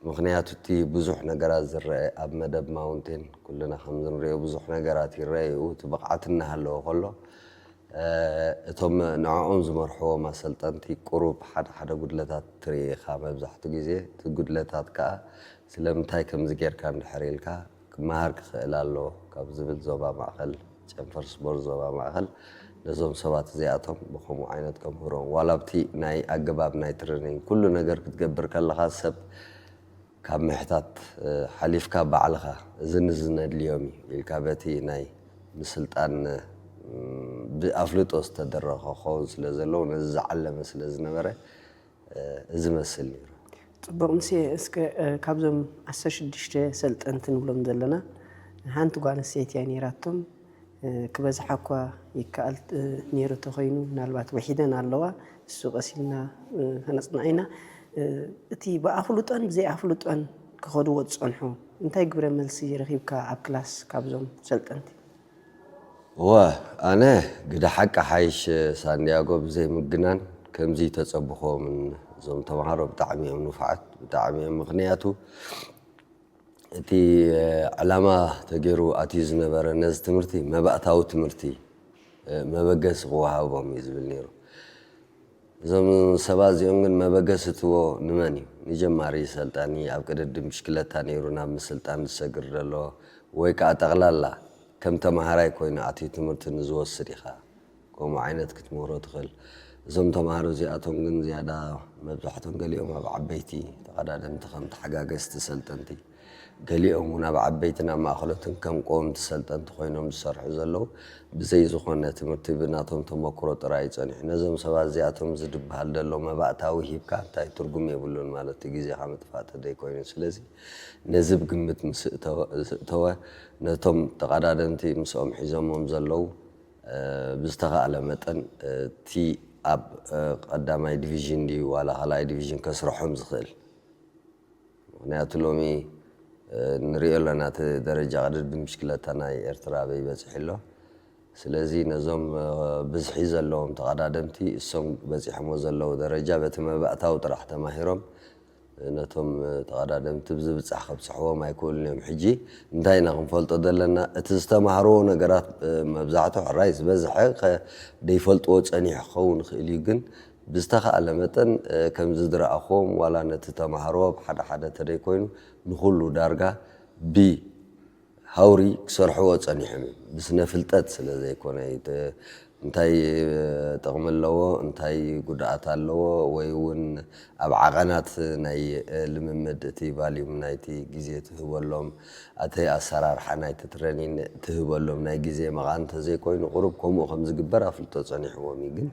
ምኽንያቱ እቲ ብዙሕ ነገራት ዝረአ ኣብ መደብ ማውንቴን ኩልና ከም ንሪኦ ብዙሕ ነገራት ይረአ እዩ። እቲ ብቕዓት እናሃለወ ከሎ እቶም ንዕኦም ዝመርሕዎም ኣሰልጠንቲ ቁሩብ ሓደ ሓደ ጉድለታት ትርኢ ኢኻ። መብዛሕትኡ ግዜ እቲ ጉድለታት ከኣ ስለምንታይ ከምዚ ጌርካ እንድሕር ኢልካ ክመሃር ክኽእል ኣለዎ ካብ ዝብል ዞባ ማእኸል ጨንፈር ስፖርት ዞባ ማእኸል ነዞም ሰባት እዚኣቶም ብኸምኡ ዓይነት ከምህሮም ዋላ ኣብቲ ናይ ኣገባብ ናይ ትሬኒንግ ኩሉ ነገር ክትገብር ከለኻ ሰብ ካብ ምሕታት ሓሊፍካ ባዕልኻ እዝን እዝን ኣድልዮም እዩ ኢልካ በቲ ናይ ምስልጣን ብኣፍልጦ ዝተደረኸ ክኸውን ስለ ዘለዎ ነዚ ዝዓለመ ስለ ዝነበረ እዚ መስል ነይሩ። ፅቡቕ ምሴ እስከ ካብዞም ዓሰርተ ሽዱሽተ ሰልጠንቲ ንብሎም ዘለና ሓንቲ ጓል ኣንስተይቲ እያ ነይራቶም ክበዝሓ እኳ ይከኣል ነይሩ ተኾይኑ ምናልባት ውሒደን ኣለዋ እሱ ቀሲልና ከነፅንዓ ኢና እቲ ብኣፍልጦን ብዘይኣፍልጦን ክኸድዎ ዝፀንሑ እንታይ ግብረ መልሲ ረኺብካ ኣብ ክላስ ካብዞም ሰልጠንቲ እወ፣ ኣነ ግደ ሓቂ ሓይሽ ሳንዲያጎ ብዘይ ምግናን ከምዚ ተጸብኾምን እዞም ተምሃሮ ብጣዕሚ እዮም ንፉዓት፣ ብጣዕሚ እዮም። ምኽንያቱ እቲ ዕላማ ተገይሩ ኣትዩ ዝነበረ ነዚ ትምህርቲ መባእታዊ ትምህርቲ መበገሲ ክወሃቦም እዩ ዝብል ነይሩ። እዞም ሰባት እዚኦም ግን መበገሲ እትዎ ንመን እዩ? ንጀማሪ ሰልጣኒ ኣብ ቅድድም ብሽክለታ ነይሩ ናብ ምስልጣን ዝሰግር ዘሎ ወይ ከዓ ጠቕላላ ከም ተምሃራይ ኮይኑ ኣትዩ ትምህርቲ ንዝወስድ ኢኻ ከምኡ ዓይነት ክትምህሮ ትኽእል። እዞም ተምሃሮ እዚኣቶም ግን ዝያዳ መብዛሕቶም ገሊኦም ኣብ ዓበይቲ ተቐዳደምቲ ከም ተሓጋገዝቲ ሰልጠንቲ ገሊኦም እውን ኣብ ዓበይትን ኣብ ማእኸሎትን ከም ቀወምቲ ሰልጠንቲ ኮይኖም ዝሰርሑ ዘለዉ ብዘይ ዝኾነ ትምህርቲ ብናቶም ተመክሮ ጥራይ እዩ ጸኒሑ። ነዞም ሰባት እዚኣቶም ዝድበሃል ዘሎ መባእታዊ ሂብካ እንታይ ትርጉም የብሉን ማለት እዩ፣ ግዜኻ ምጥፋእ ተደይኮይኑ። ስለዚ ነዚ ብግምት ምስ እተወ ነቶም ተቐዳደምቲ ምስኦም ሒዞሞም ዘለዉ ብዝተኻእለ መጠን እቲ ኣብ ቀዳማይ ዲቪዥን ድዩ ዋላ ካልኣይ ዲቪዥን ከስርሖም ዝኽእል ምክንያቱ ሎሚ ንሪኦ ኣለና እቲ ደረጃ ቅድድም ብሽክለታ ናይ ኤርትራ ኣበይ በፂሑ ኣሎ። ስለዚ ነዞም ብዝሒ ዘለዎም ተቐዳደምቲ እሶም በፂሖሞ ዘለዉ ደረጃ በቲ መባእታዊ ጥራሕ ተማሂሮም ነቶም ተቐዳደምቲ ብዝብፃሕ ከብፅሕዎም ኣይክእሉን እዮም። ሕጂ እንታይ ኢና ክንፈልጦ ዘለና? እቲ ዝተማሃርዎ ነገራት መብዛሕትኡ ሕራይ ዝበዝሐ ደይፈልጥዎ ፀኒሑ ክኸውን ይኽእል እዩ ግን ብዝተኻእለ መጠን ከምዚ ዝረኣኹዎም ዋላ ነቲ ተምሃሮ ብሓደ ሓደ ተደይኮይኑ ንኹሉ ዳርጋ ብሃውሪ ክሰርሕዎ ጸኒሖም እዮም። ብስነ ፍልጠት ስለ ዘይኮነ እንታይ ጥቕሚ ኣለዎ፣ እንታይ ጉድኣት ኣለዎ ወይ እውን ኣብ ዓቐናት ናይ ልምምድ እቲ ቫልዩም ናይቲ ግዜ ትህበሎም፣ እቲ ኣሰራርሓ ናይቲ ትረኒን ትህበሎም ናይ ግዜ መቓን እንተዘይኮይኑ ቁሩብ ከምኡ ከም ዝግበር ኣፍልጦ ጸኒሕዎም እዩ። ግን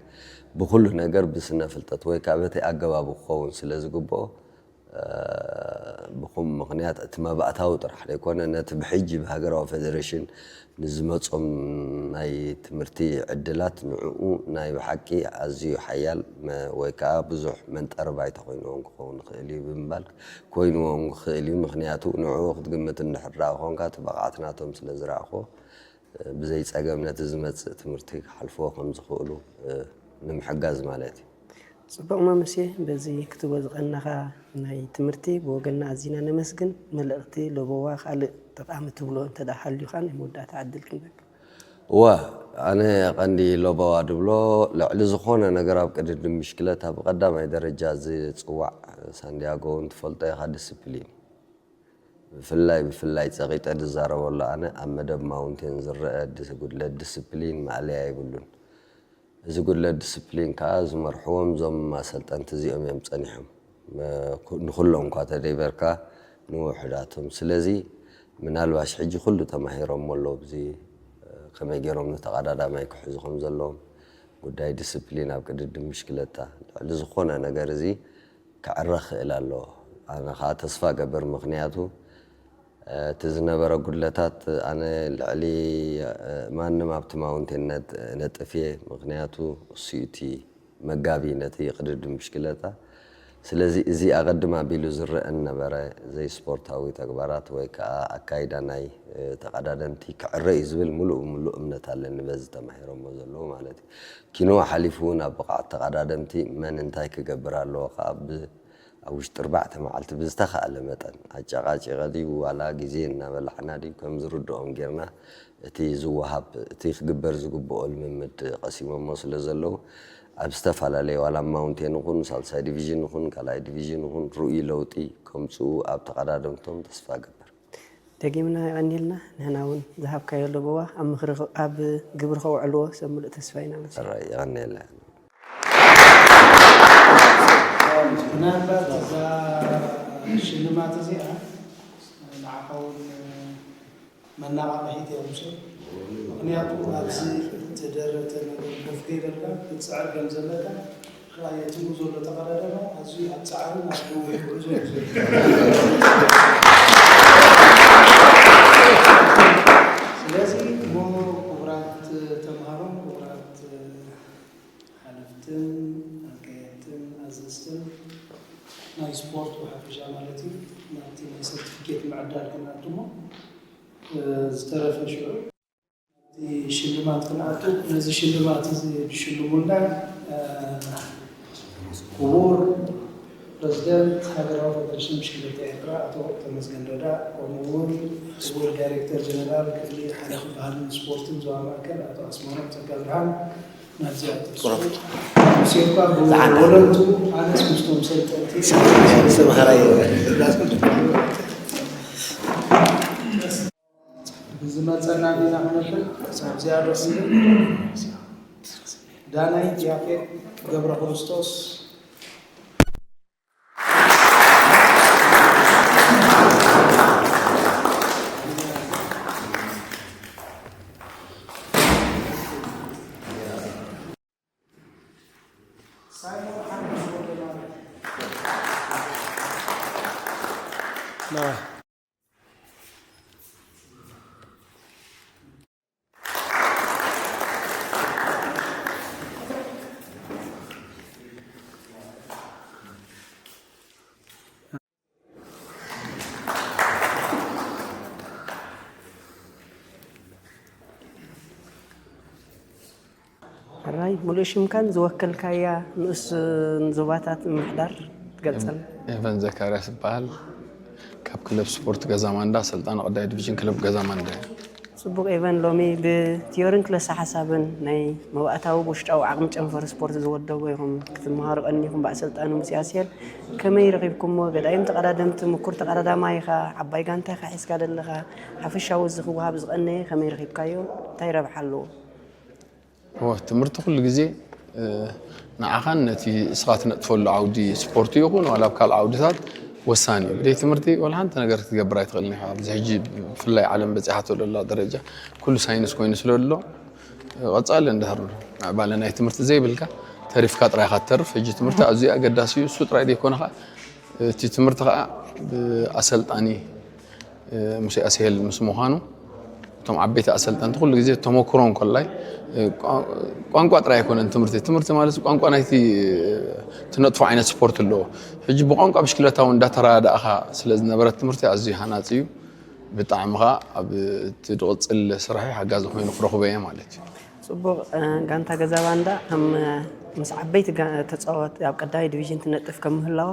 ብኹሉ ነገር ብስነ ፍልጠት ወይ ከዓ በቲ ኣገባቡ ክኸውን ስለ ዝግብኦ ብኹም ምኽንያት እቲ መባእታዊ ጥራሕ ዘይኮነ ነቲ ብሕጂ ብሃገራዊ ፌደሬሽን ንዝመጾም ናይ ትምህርቲ ዕድላት ንዕኡ ናይ ብሓቂ ኣዝዩ ሓያል ወይ ከዓ ብዙሕ መንጠሪ ባይታ ኮይንዎም ክኸውን ይኽእል እዩ ብምባል ኮይንዎም ክኽእል እዩ። ምኽንያቱ ንዕኡ ክትግምት እንድሕር ደኣ ኮንካ እቲ ብቕዓት ናቶም ስለ ዝረኣኽዎ ብዘይ ጸገም ነቲ ዝመጽእ ትምህርቲ ክሓልፍዎ ከም ዝኽእሉ ንምሕጋዝ ማለት እዩ። ጽቡቕ መምሴ፣ በዚ ክትቦ ዝቐነኻ ናይ ትምህርቲ ብወገንና ኣዚና ነመስግን። መልእኽቲ ለበዋ ካልእ ጠቓሚ ትብሎ እንተ ደኣ ሃልዩ ከኣ ናይ መወዳእታ ዕድል ክንበካ። እወ፣ ኣነ ቀንዲ ለበዋ ድብሎ ልዕሊ ዝኾነ ነገር ኣብ ቅድድም ብሽክለታ ብቐዳማይ ደረጃ ዝጽዋዕ ሳንዲያጎ እውን ትፈልጦ ኢኻ ዲስፕሊን። ብፍላይ ብፍላይ ጸቒጠ ዝዛረበሉ ኣነ ኣብ መደብ ማውንቴን ዝረአ ጉድለት ዲስፕሊን ማእለያ የብሉን። እዚ ጉድለት ዲስፕሊን ከኣ ዝመርሕዎም እዞም ኣሰልጠንቲ እዚኦም እዮም ጸኒሖም። ንኹሎም እኳ ተደይበርካ ንውሑዳቶም። ስለዚ ምናልባሽ ሕጂ ኩሉ ተማሂሮሞ ኣለዉ ብዚ ከመይ ገይሮም ንተቐዳዳማይ ክሕዙ ከም ዘለዎም ጉዳይ ዲስፕሊን ኣብ ቅድድም ብሽክለታ ልዕሊ ዝኾነ ነገር እዚ ክዕረ ክእል ኣለዎ። ኣነ ከዓ ተስፋ ገብር ምክንያቱ እቲ ዝነበረ ጉድለታት ኣነ ልዕሊ ማንም ኣብቲ ማውንቴን ነጥፍ እየ ምክንያቱ እሱ እቲ መጋቢ ነቲ ቅድድም ብሽክለታ ስለዚ እዚ ኣቐድም ኣቢሉ ዝረአ ነበረ ዘይስፖርታዊ ተግባራት ወይ ከዓ ኣካይዳ ናይ ተቐዳደምቲ ክዕረ እዩ ዝብል ሙሉእ ብሙሉእ እምነት ኣለኒ በዚ ተማሂሮሞ ዘለዉ ማለት እዩ። ኪንዋ ሓሊፉ እውን ኣብ ብቕዓት ተቐዳደምቲ መን እንታይ ክገብር ኣለዎ ከዓ ብ ኣብ ውሽጢ ኣርባዕተ መዓልቲ ብዝተኻእለ መጠን ኣጨቓጪቐ ድዩ ዋላ ግዜ እናበላዕና ድዩ ከም ዝርድኦም ጌርና እቲ ዝወሃብ እቲ ክግበር ዝግብኦ ልምምድ ቀሲሞሞ ስለ ዘለዉ ኣብ ዝተፈላለየ ዋላ ኣብ ማውንቴን ይኹን ሳልሳይ ዲቪዥን ይኹን ካልኣይ ዲቪዥን ይኹን ርኡይ ለውጢ ከምፅኡ ኣብ ተቐዳደምቶም ተስፋ እገብር። ደጊምና የቐንየልና። ንሕና እውን ዝሃብካዮ ለበዋ ኣብ ምኽሪ ኣብ ግብሪ ከውዕልዎ ሰብ ምሉእ ተስፋ ኢና። መስ ሕራይ የቐንየልና። ምናልባት እዛ ሽልማት እዚኣ ንዓኻ እውን መናቓቕሒት እያ ውሰድ። ምክንያቱ ኣብዚ እተደረተ ነገር ኮፍ ከይበልካ ክትፅዕር ከም ዘለካ ራእየትሉ ዘሎ ተቐዳደማ ኣዝዩ ኣብ ጻዕርን ኣብ ነዊሕ ጉዕዞ እዩ ዘሎ። ስለዚ እሞ ክቡራት ተምሃሮን ክቡራት ሓለፍትን ኣካየድትን ኣዘዝትን ናይ ስፖርት ብሓፈሻ ማለት እዩ ናብቲ ናይ ሰርቲፊኬት ምዕዳል ክንኣቱ እሞ ዝተረፈ ሽዑ ሽልማት ክንኣቱ፣ ነዚ ሽልማት እዚ ዝሽልሙልና፣ እ፣ ክቡር ፕረዚደንት ሃገራዊ ፌደሬሽን ብሽክሌታ ኤርትራ ኣቶ ተመስገን ዶዳ፣ ከምኡ እውን ክቡር ዳይሬክተር ጀነራል ክፍሊ ሓለኺ ባህልን ስፖርትን ዞባ ማእከል ኣቶ ኣስመሮም ጸጋብርሃን ናብዚኣ ትወስዱ። ሙሴኳ ብወለንቱ ኣነስ ምስቶም ሰልጠንቲ ብዝመጸና ዲና ክነብል ክሳብ ዝያዶ ክንብል ዳናይት ያፌት ገብረ ክርስቶስ። ሳይሞን ሓጎስ ወልደማርያም። ሕራይ፣ ሙሉእ ሽምካን ዝወከልካያ ንኡስ ዞባታት ምምሕዳር ትገልጸልና? ኤቨን ዘካርያስ ይበሃል። ካብ ክለብ ስፖርት ገዛ ማንዳ፣ ሰልጣን ቀዳይ ዲቪዥን ክለብ ገዛ ማንዳ እየ። ጽቡቕ ኤቨን፣ ሎሚ ብቲዮርን ክለሳ ሓሳብን ናይ መባእታዊ ውሽጣዊ ዓቕሚ ጨንፈር ስፖርት ዝወደቦ ኢኹም ክትመሃሩ ቀኒኹም ብኣሰልጣኒ ሙሴ ኣስሄል። ከመይ ረኺብኩሞ? ገዳይም ተቐዳደምቲ፣ ምኩር ተቐዳዳማይ ኢኻ፣ ዓባይ ጋንታ ኢኻ ሒዝካ ዘለኻ። ሓፈሻዊ እዚ ክወሃብ ዝቐነየ ከመይ ረኺብካዮ? እንታይ ረብሓ ኣለዎ? እወ፣ ትምህርቲ ኩሉ ግዜ፣ እ፣ ንዓኻን ነቲ እስኻ ትነጥፈሉ ዓውዲ ስፖርት ይኹን ዋላ ኣብ ካልእ ዓውድታት ወሳኒ እዩ። ብደይ ትምህርቲ ዋላ ሓንቲ ነገር ክትገብር ኣይትኽእልን ኢኻ። ኣብዚ ሕጂ ብፍላይ ዓለም በጺሓቶ ዘላ ደረጃ ኩሉ ሳይንስ ኮይኑ ስለ ዘሎ፣ እ፣ ቀጻሊ እንድሕር ምዕባለ ናይ ትምህርቲ ዘይብልካ ተሪፍካ ጥራይ ኢኻ ትተርፍ። ሕጂ ትምህርቲ ኣዝዩ ኣገዳሲ እዩ። እሱ ጥራይ ዘይኮነ ኸኣ እቲ ትምህርቲ ኸኣ ብኣሰልጣኒ፣ እ፣ ሙሴ ኣስሄል ምስ ምዃኑ፣ እቶም ዓበይቲ ኣሰልጠንቲ ኩሉ ግዜ ተመክሮ እንከላይ፣ እ፣ ቋ-፣ ቋንቋ ጥራይ ኣይኮነን ትምህርቲ። ትምህርቲ ማለት ቋንቋ ናይቲ፣ እ፣ ትነጥፎ ዓይነት ስፖርት ኣለዎ። ሕጂ ብቋንቋ ብሽክለታ እውን እንዳተረዳእኻ ስለ ዝነበረ ትምህርቲ ኣዝዩ ሃናጺ እዩ። ብጣዕሚ ኸኣ ኣብ እቲ ዝቕጽል ስራሐይ ሓጋዚ ኮይኑ ክረኽቦ እየ ማለት እዩ። ጽቡቕ፣ እ፣ ጋንታ ገዛ ባንዳ ከም፣ እ፣ ምስ ዓበይቲ ጋ-፣ ተጻወት ኣብ ቀዳማይ ዲቪዥን ትነጥፍ ከም ምህላዋ፣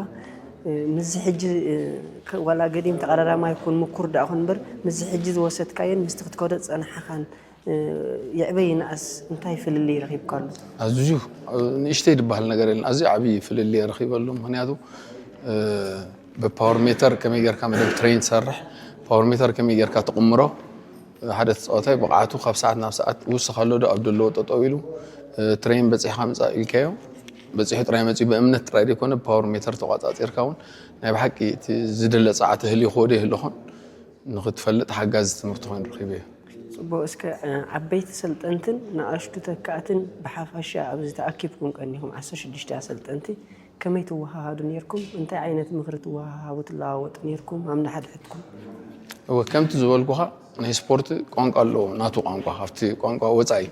እ፣ ምስዚ ሕጂ፣ እ፣ ከ-፣ ዋላ ገዲም ተቐዳዳማይ ኩን ምኩር ደኣ ኩን እምበር፣ ምስዚ ሕጂ ዝወሰድካዮን ምስቲ ክትከዶ ዝጸናሕኻን፣ እ፣ ይዕበ ይንኣስ እንታይ ፍልልይ ረኺብካሉ? ኣዝዩ፣ እ፣ ንእሽተይ ዝበሃል ነገር የለን። ኣዝዩ ዓብዪ ፍልልይ ረኺበሉ። ምኽንያቱ፣ እ፣ ብፓወር ሜተር ከመይ ጌርካ መደብ ትሬን ትሰርሕ፣ ፓወር ሜተር ከመይ ጌርካ ትቕምሮ፣ ሓደ ተጻዋታይ ብቕዓቱ ካብ ሰዓት ናብ ሰዓት ይውስኽ ኣሎ ዶ ኣብ ዘለዎ ጠጠው ኢሉ፣ እ፣ ትሬን በጺሕካ ምጻእ ኢልካዮ፣ በጺሑ ጥራይ መጺኡ ብእምነት ጥራይ ዘይኮነ ብፓወር ሜተር ተቋጻጺርካ እውን ናይ ብሓቂ እቲ ዝድለ ጸዓት ህልዩ ክወደ ይህልኾን ንኽትፈልጥ ሓጋዚ ትምህርቲ ኮይኑ ረኺበዮ። ጽቡቕ፣ እስከ፣ እ፣ ዓበይቲ ሰልጠንትን ንኣሽቱ ተካእትን ብሓፈሻ ኣብዚ ተኣኪብኩም ቀኒኹም ዓሰርተ ሽዱሽተ ኣሰልጠንቲ ከመይ ትወሃሃዱ ኔርኩም? እንታይ ዓይነት ምኽሪ ትወሃሃቡ ትለዋወጡ ኔርኩም ኣብ ንሓድሕድኩም? እወ፣ ከምቲ ዝበልኩኻ ናይ ስፖርት ቋንቋ ኣለዎ፣ ናቱ ቋንቋ፣ ካብቲ ቋንቋ ወጻኢ።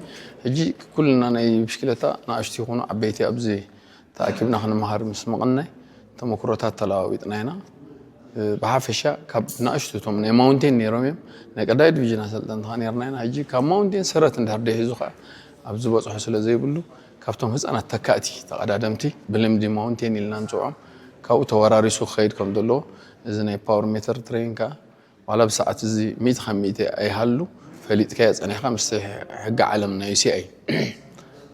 ሕጂ ኩልና ናይ ብሽክለታ ንኣሽቱ ይኹኑ ዓበይቲ ኣብዚ ተኣኪብና ክንመሃር ምስ ምቕናይ ተመክሮታት ተለዋዊጥና ኢና። እ፣ ብሓፈሻ ካብ ንኣሽቱ እቶም ናይ ማውንቴን ነይሮም እዮም፣ ናይ ቀዳይ ዲቪዥን ኣሰልጠንቲ ኸኣ ነይርና ኢና። ሕጂ ካብ ማውንቴን ሰረት እንድሕር ደይ ሒዙ ኸኣ ኣብ ዝበጽሖ ስለ ዘይብሉ ካብቶም ህጻናት ተካእቲ ተቐዳደምቲ ብልምዲ ማውንቴን ኢልና ንጽውዖም ካብኡ ተወራሪሱ ክኸይድ ከም ዘለዎ እዚ ናይ ፓወር ሜተር ትሬኒንግ ከኣ ዋላ ብሰዓት እዚ ሚእቲ ካብ ሚእቲ ኣይሃሉ ፈሊጥካዮ ጸኒሕካ ምስቲ ሕጊ ዓለም ናይ ዩሲኣይ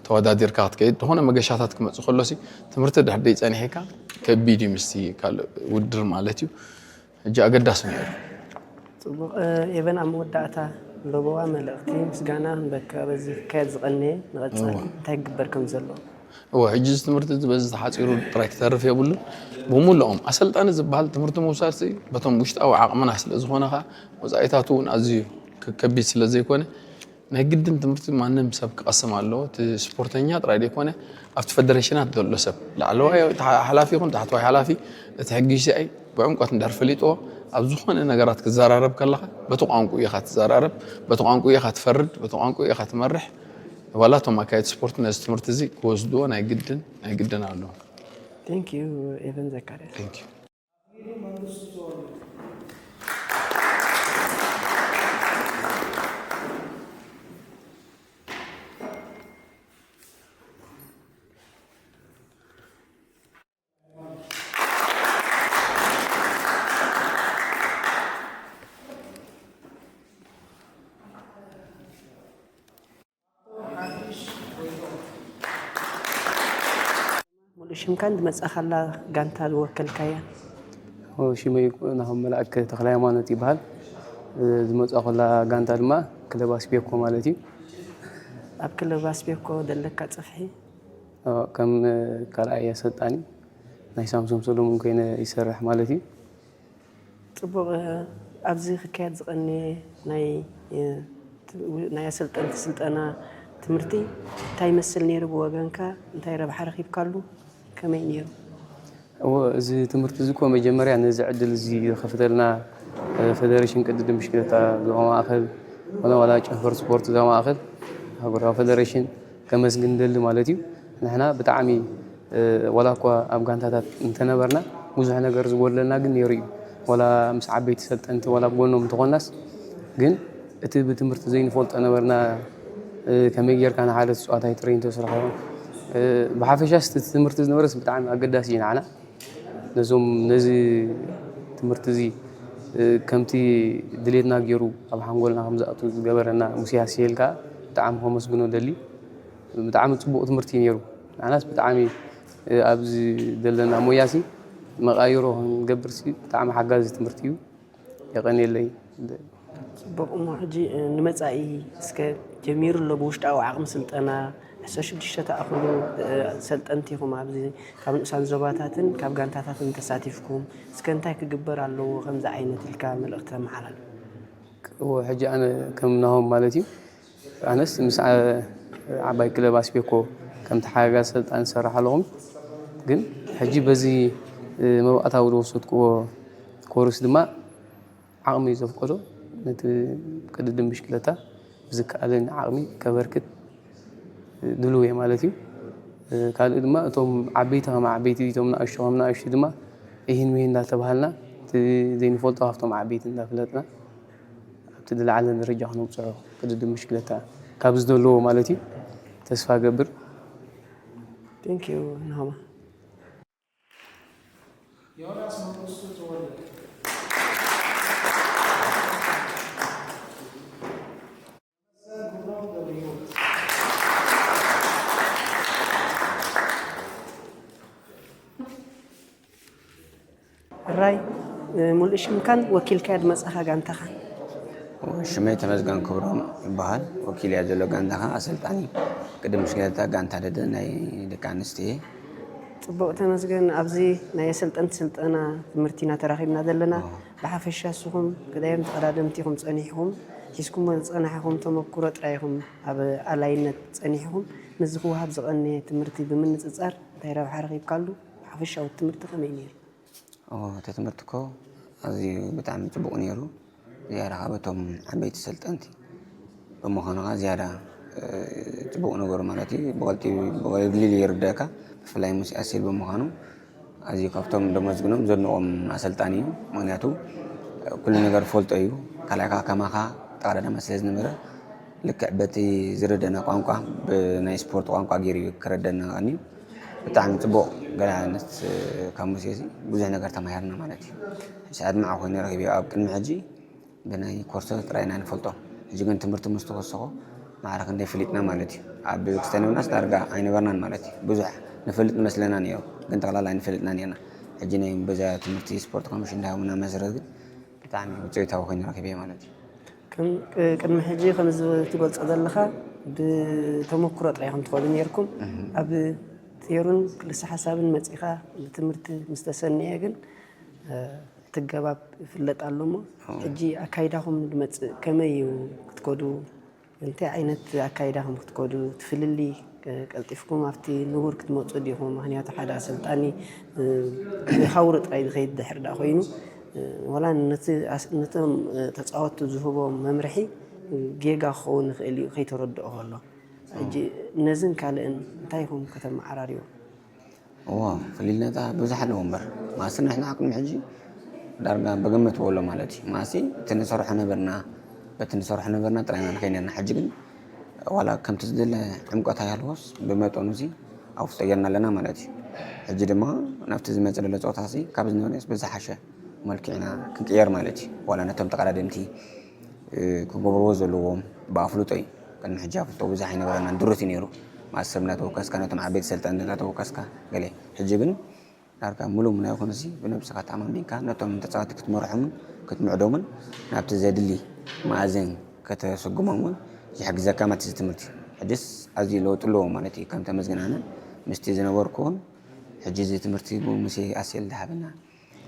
ተወዳዲርካ ክትከይድ ዝኾነ መገሻታት ክመጽእ ከሎሲ ትምህርቲ ድሕር ደይ ጸኒሕካ ከቢድ እዩ ምስቲ ካልእ ውድድር ማለት እዩ። ሕጂ ኣገዳሲ ነይሩ። ጽቡቕ፣ እ፣ ኤቨን ኣብ መወዳእታ ለበዋ መልእኽቲ ምስጋና ክንበካ በዚ ክካየድ ዝቐነየ ንቐጻሊ እወ። እንታይ ክግበር ከም ዘለዎ? እወ፣ ሕጂ እዚ ትምህርቲ እዚ በዚ ተሓጺሩ ጥራይ ክተርፍ የብሉን። ብምሉኦም ኣሰልጣኒ ዝበሃል ትምህርቲ ምውሳድሲ በቶም ውሽጣዊ ዓቕምና ስለ ዝኾነ ኸኣ ወጻኢታቱ እውን ኣዝዩ ከ-፣ ከቢድ ስለ ዘይኮነ ናይ ግድን ትምህርቲ ማንም ሰብ ክቐስም ኣለዎ። እቲ ስፖርተኛ ጥራይ ዘይኮነ ኣብቲ ፈደሬሽናት ዘሎ ሰብ ላዕለዋይ ሓ-፣ ሓላፊ ይኹን ታሕተዋይ ሓላፊ እቲ ሕጊ ዩሲኣይ ብዕምቆት እንድሕር ፈሊጥዎ ኣብ ዝኾነ ነገራት ክዘራረብ ከለኻ በቲ ቋንቋኡ ኢኻ ትዘራረብ፣ በቲ ቋንቋኡ ኢኻ ትፈርድ፣ በቲ ቋንቋኡ ኢኻ ትመርሕ። ዋላ እቶም ኣካየድቲ ስፖርት ነዚ ትምህርቲ እዚ ክወስድዎ ናይ ግድን፣ ናይ ግድን ኣለዎም። Thank you, ኤቨን ዘካርያስ። Thank you። ሽምካን ዝመጻኻላ ጋንታ ዝወከልካያ? ሽመይ ናሆም መልኣክ ተኽለ ሃይማኖት ይበሃል። ዝመጻኹላ ጋንታ ድማ ክለብ ኣስቤኮ ማለት እዩ። ኣብ ክለብ ኣስቤኮ ዘለካ ጽፍሒ? ከም ካልኣይ ኣሰልጣኒ ናይ ሳምሶም ሰሎሞን ኮይነ ይሰርሕ ማለት እዩ። ጽቡቕ። ኣብዚ ክካየድ ዝቐነየ ናይ ናይ ኣሰልጠንቲ ስልጠና ትምህርቲ እንታይ ይመስል ነይሩ? ብወገንካ እንታይ ረብሓ ረኺብካሉ? ከመይ ነይሩ? እዎ፣ እዚ ትምህርቲ እዚ እኮ መጀመርያ ነዚ ዕድል እዚ ዝኸፍተልና ፈደሬሽን ቅድድም ብሽክለታ ዞባ ማእኸል ኮነ ዋላ ጨንፈር ስፖርት ዞባ ማእኸል ሃገራዊ ፈደሬሽን ከመስግን ደሊ ማለት እዩ። ንሕና ብጣዕሚ ዋላ እኳ ኣብ ጋንታታት እንተነበርና ብዙሕ ነገር ዝጎድለና ግን ነይሩ እዩ። ዋላ ምስ ዓበይቲ ሰልጠንቲ ዋላ ጎኖም እንተኾናስ ግን እቲ ብትምህርቲ ዘይንፈልጦ ነበርና። ከመይ ጌርካ ንሓደ ተፃዋታይ ትሬን ተስርሖ፣ ብሓፈሻ እቲ ትምህርቲ ዝነበረስ ብጣዕሚ ኣገዳሲ እዩ ንዓና። ነዞም ነዚ ትምህርቲ እዚ ከምቲ ድሌትና ገይሩ ኣብ ሓንጎልና ከም ዝኣቱ ዝገበረና ሙሴ ሃስየ ኢልካ ብጣዕሚ ከመስግኖ ደሊ። ብጣዕሚ ፅቡቕ ትምህርቲ እዩ ነይሩ። ንዓናስ ብጣዕሚ ኣብዚ ዘለና ሞያሲ መቃይሮ ክንገብርሲ ብጣዕሚ ሓጋዚ ትምህርቲ እዩ። የቐንየለይ። ጽቡቕ። እሞ ሕጂ ንመጻኢ እስከ ጀሚሩ ኣሎ ብውሽጣዊ ዓቕሚ ስልጠና ዕስራ ሽዱሽተ ተኣኽሉ ሰልጠንቲ ኢኹም ኣብዚ ካብ ንኡሳን ዞባታትን ካብ ጋንታታትን ተሳቲፍኩም እስከ እንታይ ክግበር ኣለዎ ከምዚ ዓይነት ኢልካ መልእኽቲ ተመሓላልፍ? እዎ፣ ሕጂ ኣነ ከም ናሆም ማለት እዩ። ኣነስ ምስ ዓባይ ክለብ ኣስቤኮ ከም ተሓጋጋዚ ሰልጣን ዝሰርሕ ኣለኹም። ግን ሕጂ በዚ መባእታዊ ዝወሰድክዎ ኮርስ ድማ ዓቕሚ ዘፍቀዶ ነቲ ቅድድም ብሽክለታ ብዝከኣለኒ ዓቕሚ ከበርክት ድሉው እየ ማለት እዩ። ካልእ ድማ እቶም ዓበይቲ ከም ዓበይቲ እቶም ንኣሽቱ ከም ንኣሽቱ ድማ እሂን ምሂን እንዳተባሃልና እቲ ዘይንፈልጦ ካብቶም ዓበይቲ እንዳፍለጥና ኣብቲ ዝለዓለ ደረጃ ክነብፅሖ ቅድድም ብሽክለታ ካብ ዝደለዎ ማለት እዩ ተስፋ ገብር። Thank you ናሆማ። ዮናስ መንግስቱ ተወልደ። ሕራይ፣ ምሉእ ሽምካን ወኪልካያ ዝመጻኻ ጋንታኻን? ሽመይ ተመስገን ክብሮም ይበሃል። ወኪል እያ ዘሎ ጋንታኻ፣ ኣሰልጣኒ ቅድም ብሽክለታ ጋንታ ደደ ናይ ደቂ ኣንስትዮ እየ። ጽቡቕ ተመስገን፣ ኣብዚ ናይ ኣሰልጠንቲ ስልጠና ትምህርቲ ኢና ተራኺብና ዘለና። ብሓፈሻ ንስኹም ገዳይም ተቐዳደምቲ ኢኹም ጸኒሕኹም፣ ሒዝኩሞ ዝጸናሕኹም ተመኩሮ ጥራይ ኢኹም ኣብ ኣላይነት ጸኒሕኹም። ምስዚ ክወሃብ ዝቐነየ ትምህርቲ ብምንጽጻር እንታይ ረብሓ ረኺብካሉ? ሓፈሻዊ ትምህርቲ ከመይ ነይሩ? እቲ ትምህርቲ እኮ ኣዝዩ ብጣዕሚ ፅቡቕ ነይሩ። ዝያዳ ካብ እቶም ዓበይቲ ሰልጠንቲ ብምዃኑ ከዓ ዝያዳ ፅቡቕ ነገሩ ማለት እዩ። ብቐልጢ ብቐሊሉ ይርደእካ። ብፍላይ ሙሴ ኣሲል ብምዃኑ ኣዝዩ ካብቶም ደመስግኖም ዘድንቖም ኣሰልጣኒ እዩ። ምክንያቱ ኩሉ ነገር ፈልጦ እዩ። ካልኣይ ከዓ ከማኻ ተቐዳዳማይ ስለ ዝነበረ ልክዕ በቲ ዝረደና ቋንቋ ብናይ ስፖርት ቋንቋ ገይሩ እዩ ክረደና ቀንዩ። ብጣዕሚ ፅቡቕ ገለ ዓይነት ካብ ሙሴ እዚ ብዙሕ ነገር ተማሂርና ማለት እዩ። ሕጂ ኣድማዒ ኮይኑ ረኺበዮ። ኣብ ቅድሚ ሕጂ ብናይ ኮርሶ ጥራይ ኢና ንፈልጦ። ሕጂ ግን ትምህርቲ ምስ ተወሰኾ ማዕረ ክንደይ ፈሊጥና ማለት እዩ። ኣብ ቤተክርስትያን ምናስ ዳርጋ ኣይነበርናን ማለት እዩ። ብዙሕ ንፈልጥ ንመስለና ነይሩ ግን ጠቕላላ ኣይንፈልጥና ነርና። ሕጂ ናይ በዛ ትምህርቲ ስፖርት ኮሚሽን እንዳሃቡና መሰረት ግን ብጣዕሚ ውፅኢታዊ ኮይኑ ረኺበዮ ማለት እዩ። ቅድሚ ሕጂ ከምዚ ትገልፆ ዘለኻ ብተመክሮ ጥራይ ከም ትኸዱ ነርኩም ኣብ ቴሩን ክልሰ ሓሳብን መፂኻ ብትምህርቲ ምስ ተሰንየ ግን እቲ ገባብ ይፍለጥ ኣሎ እሞ ሕጂ ኣካይዳኹም ዝመፅእ ከመይ እዩ ክትከዱ እንታይ ዓይነት ኣካይዳ ከም ክትከዱ ትፍልሊ ቀልጢፍኩም ኣብቲ ንቡር ክትመፁ ዲኹም? ምክንያቱ ሓደ ኣሰልጣኒ ብሃውሩ ጥራይ ዝኸይድ ድሕር ዳ ኮይኑ ዋላ ነቶም ተፃወቱ ዝህቦም መምርሒ ጌጋ ክኸውን ይኽእል እዩ ከይተረድኦ ከሎ ሕጂ ነዝን ካልእን እንታይ ኢኹም ከተመዓራርዮ? እዎ ፍልልነታ ብዙሕ ኣለዎ እምበር ማእሲ ንሕና ቅድሚ ሕጂ ዳርጋ ብግምት በሎ ማለት እዩ። ማእሲ እቲ ንሰርሖ ነበርና በቲ ንሰርሖ ነበርና ጥራይና ንኸይድ ነርና። ሕጂ ግን ዋላ ከምቲ ዝድለ ዕምቆት ኣይሃልዎስ ብመጠኑ ሲ ኣብ ውሽጦ ጌርና ኣለና ማለት እዩ። ሕጂ ድማ ናብቲ ዝመፅእ ዘሎ ፀወታ ሲ ካብ ዝነበረ ብዝሓሸ መልክዕና ክንቅየር ማለት እዩ። ዋላ ነቶም ተቐዳደምቲ ክገብርዎ ዘለዎም ብኣፍልጦ እዩ። ቅድሚ ሕጂ ኣፍልጦ ብዙሕ ኣይነበረናን ድሩት እዩ ነይሩ። ማእሰብ እናተወከስካ፣ ነቶም ዓበይቲ ሰልጠንቲ እናተወከስካ ገለ። ሕጂ ግን ዳርጋ ምሉእ ምናይ ኮነሲ ብነብስኻ ተኣማሚንካ ነቶም ተጻወቲ ክትመርሖምን ክትምዕዶምን ናብቲ ዘድሊ መኣዝን ከተሰጉሞም እውን ይሕግዘካ ማለት እዩ ትምህርቲ። ሕጅስ ኣዝዩ ለውጢ ኣለዎ ማለት እዩ። ከም ተመስገን ኣነ ምስቲ ዝነበርኩ እውን ሕጂ እዚ ትምህርቲ ብሙሴ ኣስየል ዝሃበና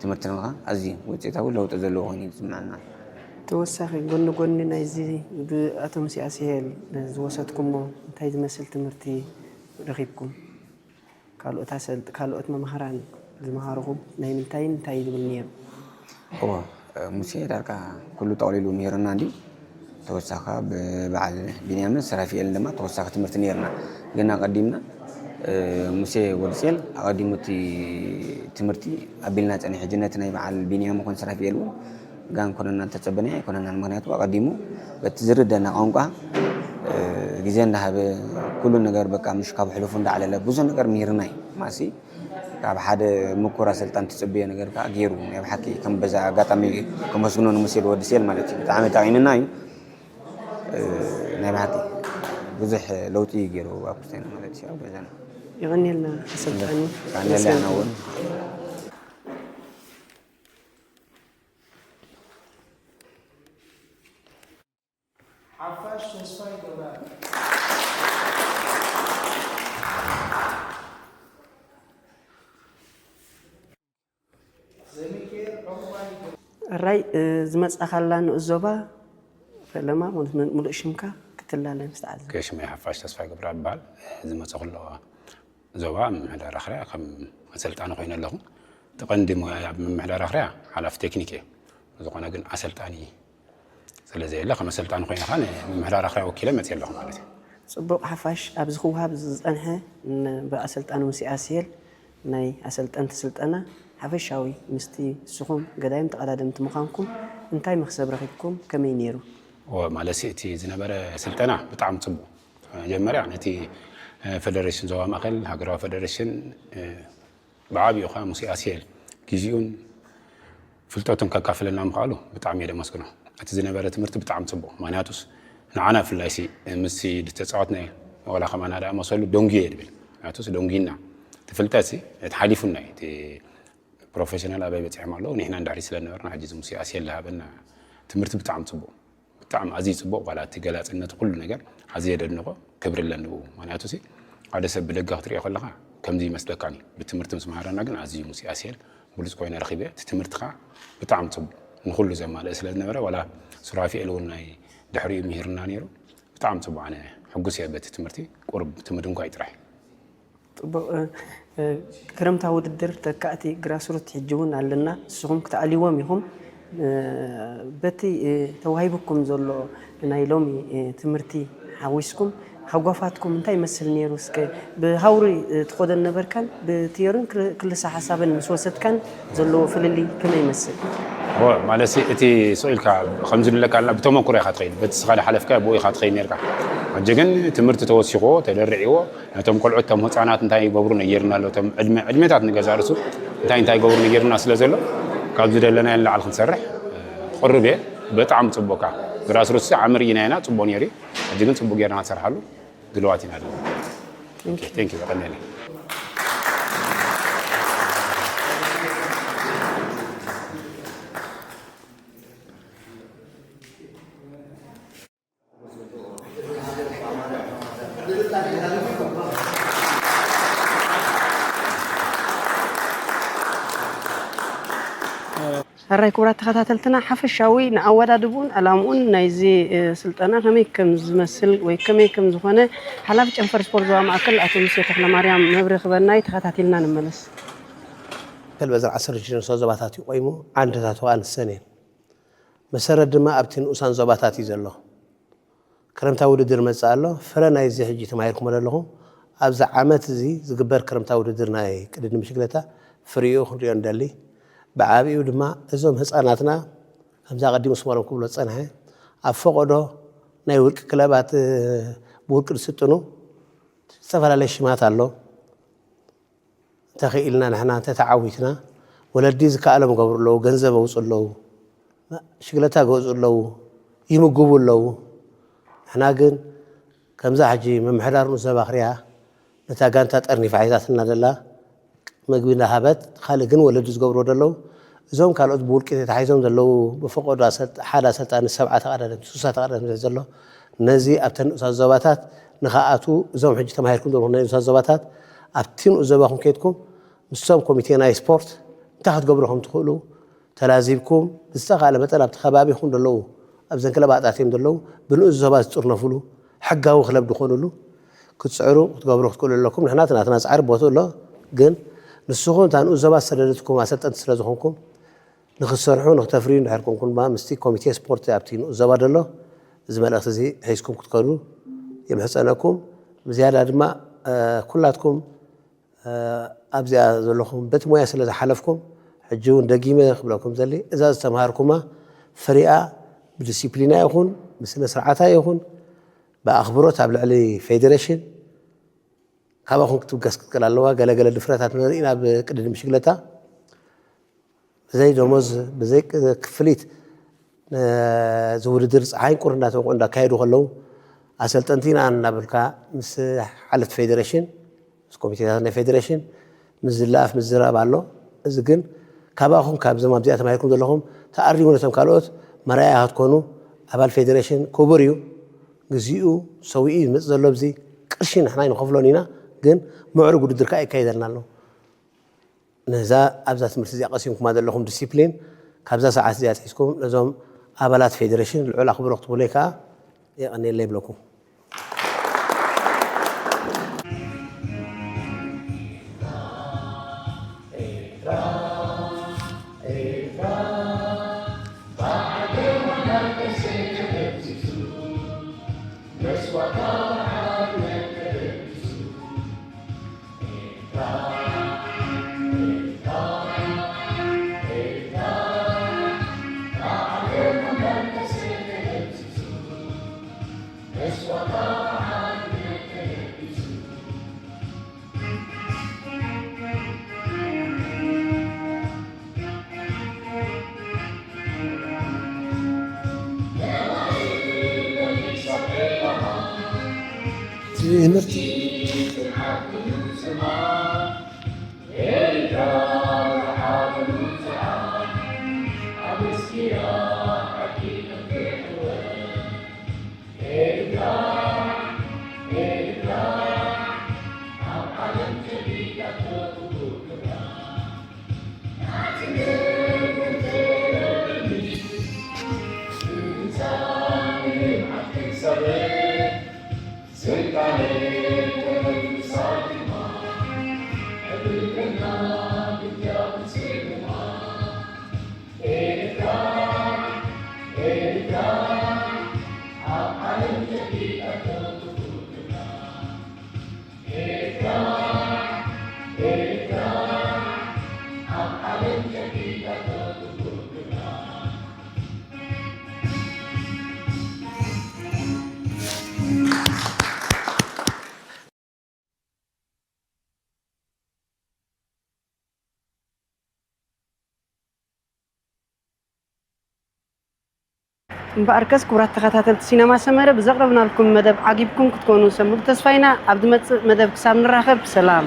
ትምህርቲ ንኻ ኣዝዩ ውፅኢታዊ ለውጢ ዘለዎ ኮይኑ እዩ ዝስምዐና። ተወሳኺ ጎኒ ጎኒ ናይዚ ብኣቶ ሙሴ ኣስሄል ዝወሰድኩሞ እንታይ ዝመስል ትምህርቲ ረኺብኩም? ካልኦት ኣሰልጥ ካልኦት መምሃራን ዝመሃርኹም ናይ ምንታይን እንታይ ዝብል ነይሩ? እዎ፣ ሙሴ ዳርጋ ኩሉ ጠቕሊሉ ምሂሩና እንዲ ተወሳኺ ብበዓል ቢንያምን ሰራፊኤልን ድማ ተወሳኺ ትምህርቲ ነይርና። ግን ኣቐዲምና ሙሴ ወድስኤል ኣቐዲሙ እቲ ትምህርቲ ኣቢልና ጸኒሑ። ሕጂ ነቲ ናይ በዓል ቢንያም ይኹን ሰራፊኤል እውን ጋን ኮነና እንተጸበናዮ ኣይኮነናን። ምኽንያቱ ኣቐዲሙ በቲ ዝርደና ቋንቋ ግዜ እንዳሃበ ኩሉ ነገር በቃ ምሽ ካብ ሕሉፉ እንዳዕለለ ብዙሕ ነገር ምሂርና እዩ። ማሲ ካብ ሓደ ምኩር ኣሰልጣን ትጽበዮ ነገር ከዓ ገይሩ ናይ ብሓቂ ከም በዛ ኣጋጣሚ ከመስግኖ ንሙሴ ወድስኤል ማለት እዩ። ብጣዕሚ ጠቒምና እዩ። ናይ ብሓቂ ብዙሕ ለውጢ ገይሩ ኣብ ክስቴና ማለት እዩ ኣብ ገዛና። የቐንየልና ኣሰልጣኒ። የቐንየልና ኣና እውን። ሓፋሽ ተስፋይ ገብረኣብ። ዘሚካኤል ዑቕባይ። ሕራይ ዝመጻኻላ ንኡስ ዞባ ፈለማ ሙሉእ ሽምካ ክትላለ ምስ ተዓዘብና። ሽመይ ሓፋሽ ተስፋይ ገብረኣብ ይበሃል። ዝመጻኹላ ዞባ ምምሕዳር ኣኽርያ ከም ኣሰልጣኒ ኮይነ ኣለኹ። እቲ ቀንዲ ሞያይ ኣብ ምምሕዳር ኣኽርያ ሓላፊ ቴክኒክ እየ። ብዝኾነ ግን ኣሰልጣኒ ስለ ዘየለ ከም ኣሰልጣኒ ኮይነ ከዓ ንምምሕዳር ኣኽርያ ወኪለ መፅየ ኣለኹ ማለት እዩ። ጽቡቕ። ሓፋሽ ኣብዚ ክወሃብ ዝጸንሐ ን- ብኣሰልጣኒ ሙሴ ኣስሄል ናይ ኣሰልጠንቲ ስልጠና ሓፈሻዊ ምስቲ ንስኹም ገዳይም ተቐዳደምቲ ምዃንኩም እንታይ መኽሰብ ረኺብኩም? ከመይ ነይሩ? እወ፣ ማለት እቲ ዝነበረ ስልጠና ብጣዕሚ ጽቡቕ። መጀመርያ ነቲ ፈደሬሽን ዞባ ማእከል ሃገራዊ ፈደሬሽን ብዓቢኡ ከዓ ሙሴ ኣስሄል ግዜኡን ፍልጠቱን ከካፍለና ምኽኣሉ ብጣዕሚ እየ ደመስግኖ። እቲ ዝነበረ ትምህርቲ ብጣዕሚ ጽቡቕ። ምኽንያቱስ ንዓና ብፍላይ ሲ ምስቲ ዝተጻወትናዮ ዋላ ከማና ደኣ መሰሉ ደንጉየ እየ ድብል። ምኽንያቱስ ደንጉይና። እቲ ፍልጠት ሲ እቲ ሓሊፉና እዩ። እቲ ፕሮፌሽናል ኣበይ በጺሖም ኣለዉ፣ ንሕና እንድሕሪ ስለ ዝነበርና፣ ሕጂ እዚ ሙሴ ኣስሄል ዝሃበና ትምህርቲ ብጣዕሚ ጽቡቕ። ብጣዕሚ ኣዝዩ ጽቡቕ፣ ዋላ እቲ ገላጽነት ኩሉ ነገር ኣዝየ ደድንቖ፣ ክብሪ ኣለኒ ብኡ። ምኽንያቱ ሲ ሓደ ሰብ ብደገ ክትሪኦ ከለኻ ከምዚ ይመስለካን እዩ። ብትምህርቲ ምስ መሃረና ግን ኣዝዩ ሙሴ ኣስሄል ብሉጽ ኮይነ ረኺበ። እቲ ትምህርቲ ኸኣ ብጣዕሚ ጽቡቕ ንኹሉ ዘማልእ ስለ ዝነበረ፣ ዋላ ሱራፊኤል እውን ናይ ድሕሪኡ ምሂርና ነይሩ። ብጣዕሚ ጽቡቕ፣ ኣነ ሕጉስ እየ በቲ ትምህርቲ፣ ቁሩብ ትምድንጓይ ጥራሕ። ጽቡቕ። እ፣ እ፣ ክረምታዊ ውድድር ተካእቲ ግራስሩት ሕጂ እውን ኣለና። ንስኹም ክትኣልይዎም ኢኹም። እ፣ በቲ፣ እ፣ ተዋሂቡኩም ዘሎ ናይ ሎሚ፣ እ፣ ትምህርቲ ሓዊስኩም ሃጓፋትኩም እንታይ ይመስል ነይሩ? እስከ ብሃውሪ፣ እ፣ ትኸዶ ነበርካን ብቲዮርን ክል-፣ ክልሰ ሓሳብን ምስ ወሰድካን ዘለዎ ፍልልይ ከመይ ይመስል? እወ፣ ማለት ሲ፣ እቲ ስቕ ኢልካ ከምዚ ንብለካ ኣለና፣ ብተመኩሮ ኢኻ ትኸይድ። በቲ ስኻ ዝሓለፍካዮ ብኡ ኢኻ ትኸይድ ነርካ። ሕጂ ግን ትምህርቲ ተወሲኽዎ፣ ተደርዒዎ፣ ነቶም ቆልዑት፣ እቶም ህጻናት እንታይ ይገብሩ ነጊርና ኣሎ፣ እቶም ዕድመ-፣ ዕድሜታት ንገዛ ርእሱ እንታይ እንታይ ይገብሩ ነጊርና ስለ ዘሎ፣ ካብ ዝደለናዮ ንላዕሊ ክንሰርሕ፣ እ፣ ቅሩብ እየ። ብጣዕሚ ጽቡቕካ። ግራስሩትስ ዓሚ ርኢና ኢና፣ ጽቡቕ ነይሩ እዩ። ሕጂ ግን ጽቡቕ ጌርና ክንሰርሓሉ ድልዋት ኢና ኣለና። ቴንክ ዩ። ቴንክ ዩ፣ የቐንየለይ። ሕራይ ክቡራት ተኸታተልትና፣ ሓፈሻዊ ንኣወዳድብኡን ዕላምኡን ናይዚ፣ እ፣ ስልጠና ከመይ ከም ዝመስል ወይ ከመይ ከም ዝኾነ ሓላፊ ጨንፈር ስፖርት ዞባ ማእከል ኣቶ ሙሴ ተኽለማርያም መብርሂ ክበና እዩ። ተኸታቲልና ንመለስ። ማእከል በዘን ዓሰርተ ሽዱሽተ ዞባታት እዩ ቆይሙ፣ ዓንድታቱ ከኣ ንሰን እየን። መሰረት ድማ ኣብቲ ንኡሳን ዞባታት እዩ ዘሎ። ክረምታዊ ውድድር መጽእ ኣሎ። ፍረ ናይዚ ሕጂ ተማሂርኩሞ ዘለኹም፣ ኣብዚ ዓመት እዚ ዝግበር ክረምታዊ ውድድር ናይ ቅድድም ብሽክለታ ፍሪኡ ክንሪኦ ንደሊ። ብዓቢኡ ድማ እዞም ህጻናትና፣ ከምዚ ኣቐዲሙ ስሞሮም ክብሎ ዝጸንሐ፣ ኣብ ፈቐዶ ናይ ውልቂ ክለባት፣ ብውልቂ ዝስጥኑ ዝተፈላለየ ሽማት ኣሎ። እንተኽኢልና ንሕና እንተተዓዊትና፣ ወለዲ ዝከኣሎም ይገብሩ ኣለዉ፣ ገንዘብ ኣውፅኡ ኣለዉ፣ ሽግለታ ገዝኡ ኣለዉ፣ ይምግቡ ኣለዉ። ንሕና ግን ከምዛ ሕጂ ምምሕዳር ንኡስ ዞባ ኣኽርያ ነታ ጋንታ ጠርኒፋ ሒዛትና ዘላ፣ መግቢ እናሃበት፣ ካልእ ግን ወለዲ ዝገብርዎ ዘለዉ፣ እዞም ካልኦት ብውልቂ ተታሒዞም ዘለዉ፣ ብፈቐዶ ኣሰልጥ-፣ ሓደ ኣሰልጣኒ ሰብዓ ተቐዳደምቲ፣ ስሳ ተቐዳደምቲ ዘሎ፣ ነዚ ኣብተን ንኡሳት ዞባታት ንኸኣቱ፣ እዞም ሕጂ ተማሂርኩም ዘለኹም ናይ ንኡሳት ዞባታት፣ ኣብቲ ንኡስ ዞባኹም ከይድኩም፣ ምስቶም ኮሚቴ ናይ ስፖርት እንታይ ክትገብሩ ከም ትኽእሉ ተላዚብኩም፣ ብዝተኻእለ መጠን ኣብቲ ከባቢኹም ዘለዉ፣ ኣብዘን ክለባት ኣትዮም ዘለዉ፣ ብንኡስ ዞባ ዝጥርነፍሉ፣ ሕጋዊ ክለብ ዝኾኑሉ ክትጽዕሩ፣ ክትገብሩ ክትክእሉ ኣለኩም። ንሕና እቲ ናትና ጻዕሪ ቦትኡ ኣሎ፣ ግን ንስኹም እታ ንኡስ ዞባ ዝሰደደትኩም ኣሰልጠንቲ ስለ ዝኾንኩም፣ ንኽትሰርሑ፣ ንኽተፍርዩ እንድሕር ኮንኩም ድማ፣ ምስቲ ኮሚቴ ስፖርት ኣብቲ ንኡስ ዞባ ዘሎ፣ እዚ መልእኽቲ እዚ ሒዝኩም ክትከዱ የምሕጸነኩም። ብዝያዳ ድማ፣ እ፣ ኩላትኩም፣ እ፣ ኣብዚኣ ዘለኹም በቲ ሞያ ስለ ዝሓለፍኩም፣ ሕጂ እውን ደጊመ ክብለኩም ዘሊ፣ እዛ ዝተምሃርኩማ ፍሪኣ ብዲሲፕሊና ይኹን፣ ብስነ ስርዓታ ይኹን፣ ብኣኽብሮት ኣብ ልዕሊ ፌዴሬሽን ካባኹም ክትብገስ ክትክእል ኣለዋ። ገለ ገለ ድፍረታት ንርኢ ናብ ቅድድም ብሽግለታ። ብዘይ ደሞዝ፣ ብዘይ ክ-፣ ክፍሊት፣ ነ-፣ እዚ ውድድር ፀሓይን ቁርን እናተወቅዑ እንዳካየዱ ከለዉ፣ ኣሰልጠንቲ ኢና እናበልካ ምስ ሓለፍቲ ፌዴሬሽን፣ ምስ ኮሚቴታት ናይ ፌዴሬሽን ምስ ዝለኣፍ ምዝራብ ኣሎ። እዚ ግን ካባኹም፣ ካብዞም ኣብዚኣ ተማሂርኩም ዘለኹም፣ ተኣሪሙ ነቶም ካልኦት መርኣያ ክትኮኑ፣ ኣባል ፌዴሬሽን ክቡር እዩ። ግዚኡ ሰዊኡ እዩ ዝመፅእ ዘሎ። ኣብዚ ቅርሺ ንሕና ኣይንኸፍሎን ኢና፣ ግን ምዕሩግ ውድድር ከዓ ይካየደልና ኣሎ። ነዛ ኣብዛ ትምህርቲ እዚኣ ቀሲምኩማ ዘለኹም ዲሲፕሊን፣ ካብዛ ሰዓት እዚኣ ኣትሒዝኩም ነዞም ኣባላት ፌዴሬሽን ልዑል ኣኽብሮ ክትብሉለይ ከዓ የቐንየለይ ይብለኩም። ትምህርቲ እምበኣርከስ፣ ክቡራት ተኸታተልቲ ሲነማ ሰመረ፣ ብዘቕረብናልኩም መደብ ዓጊብኩም ክትኮኑ ሰሙሉ ተስፋ ኢና። ኣብ ዝመጽእ መደብ ክሳብ ንራኸብ፣ ሰላም።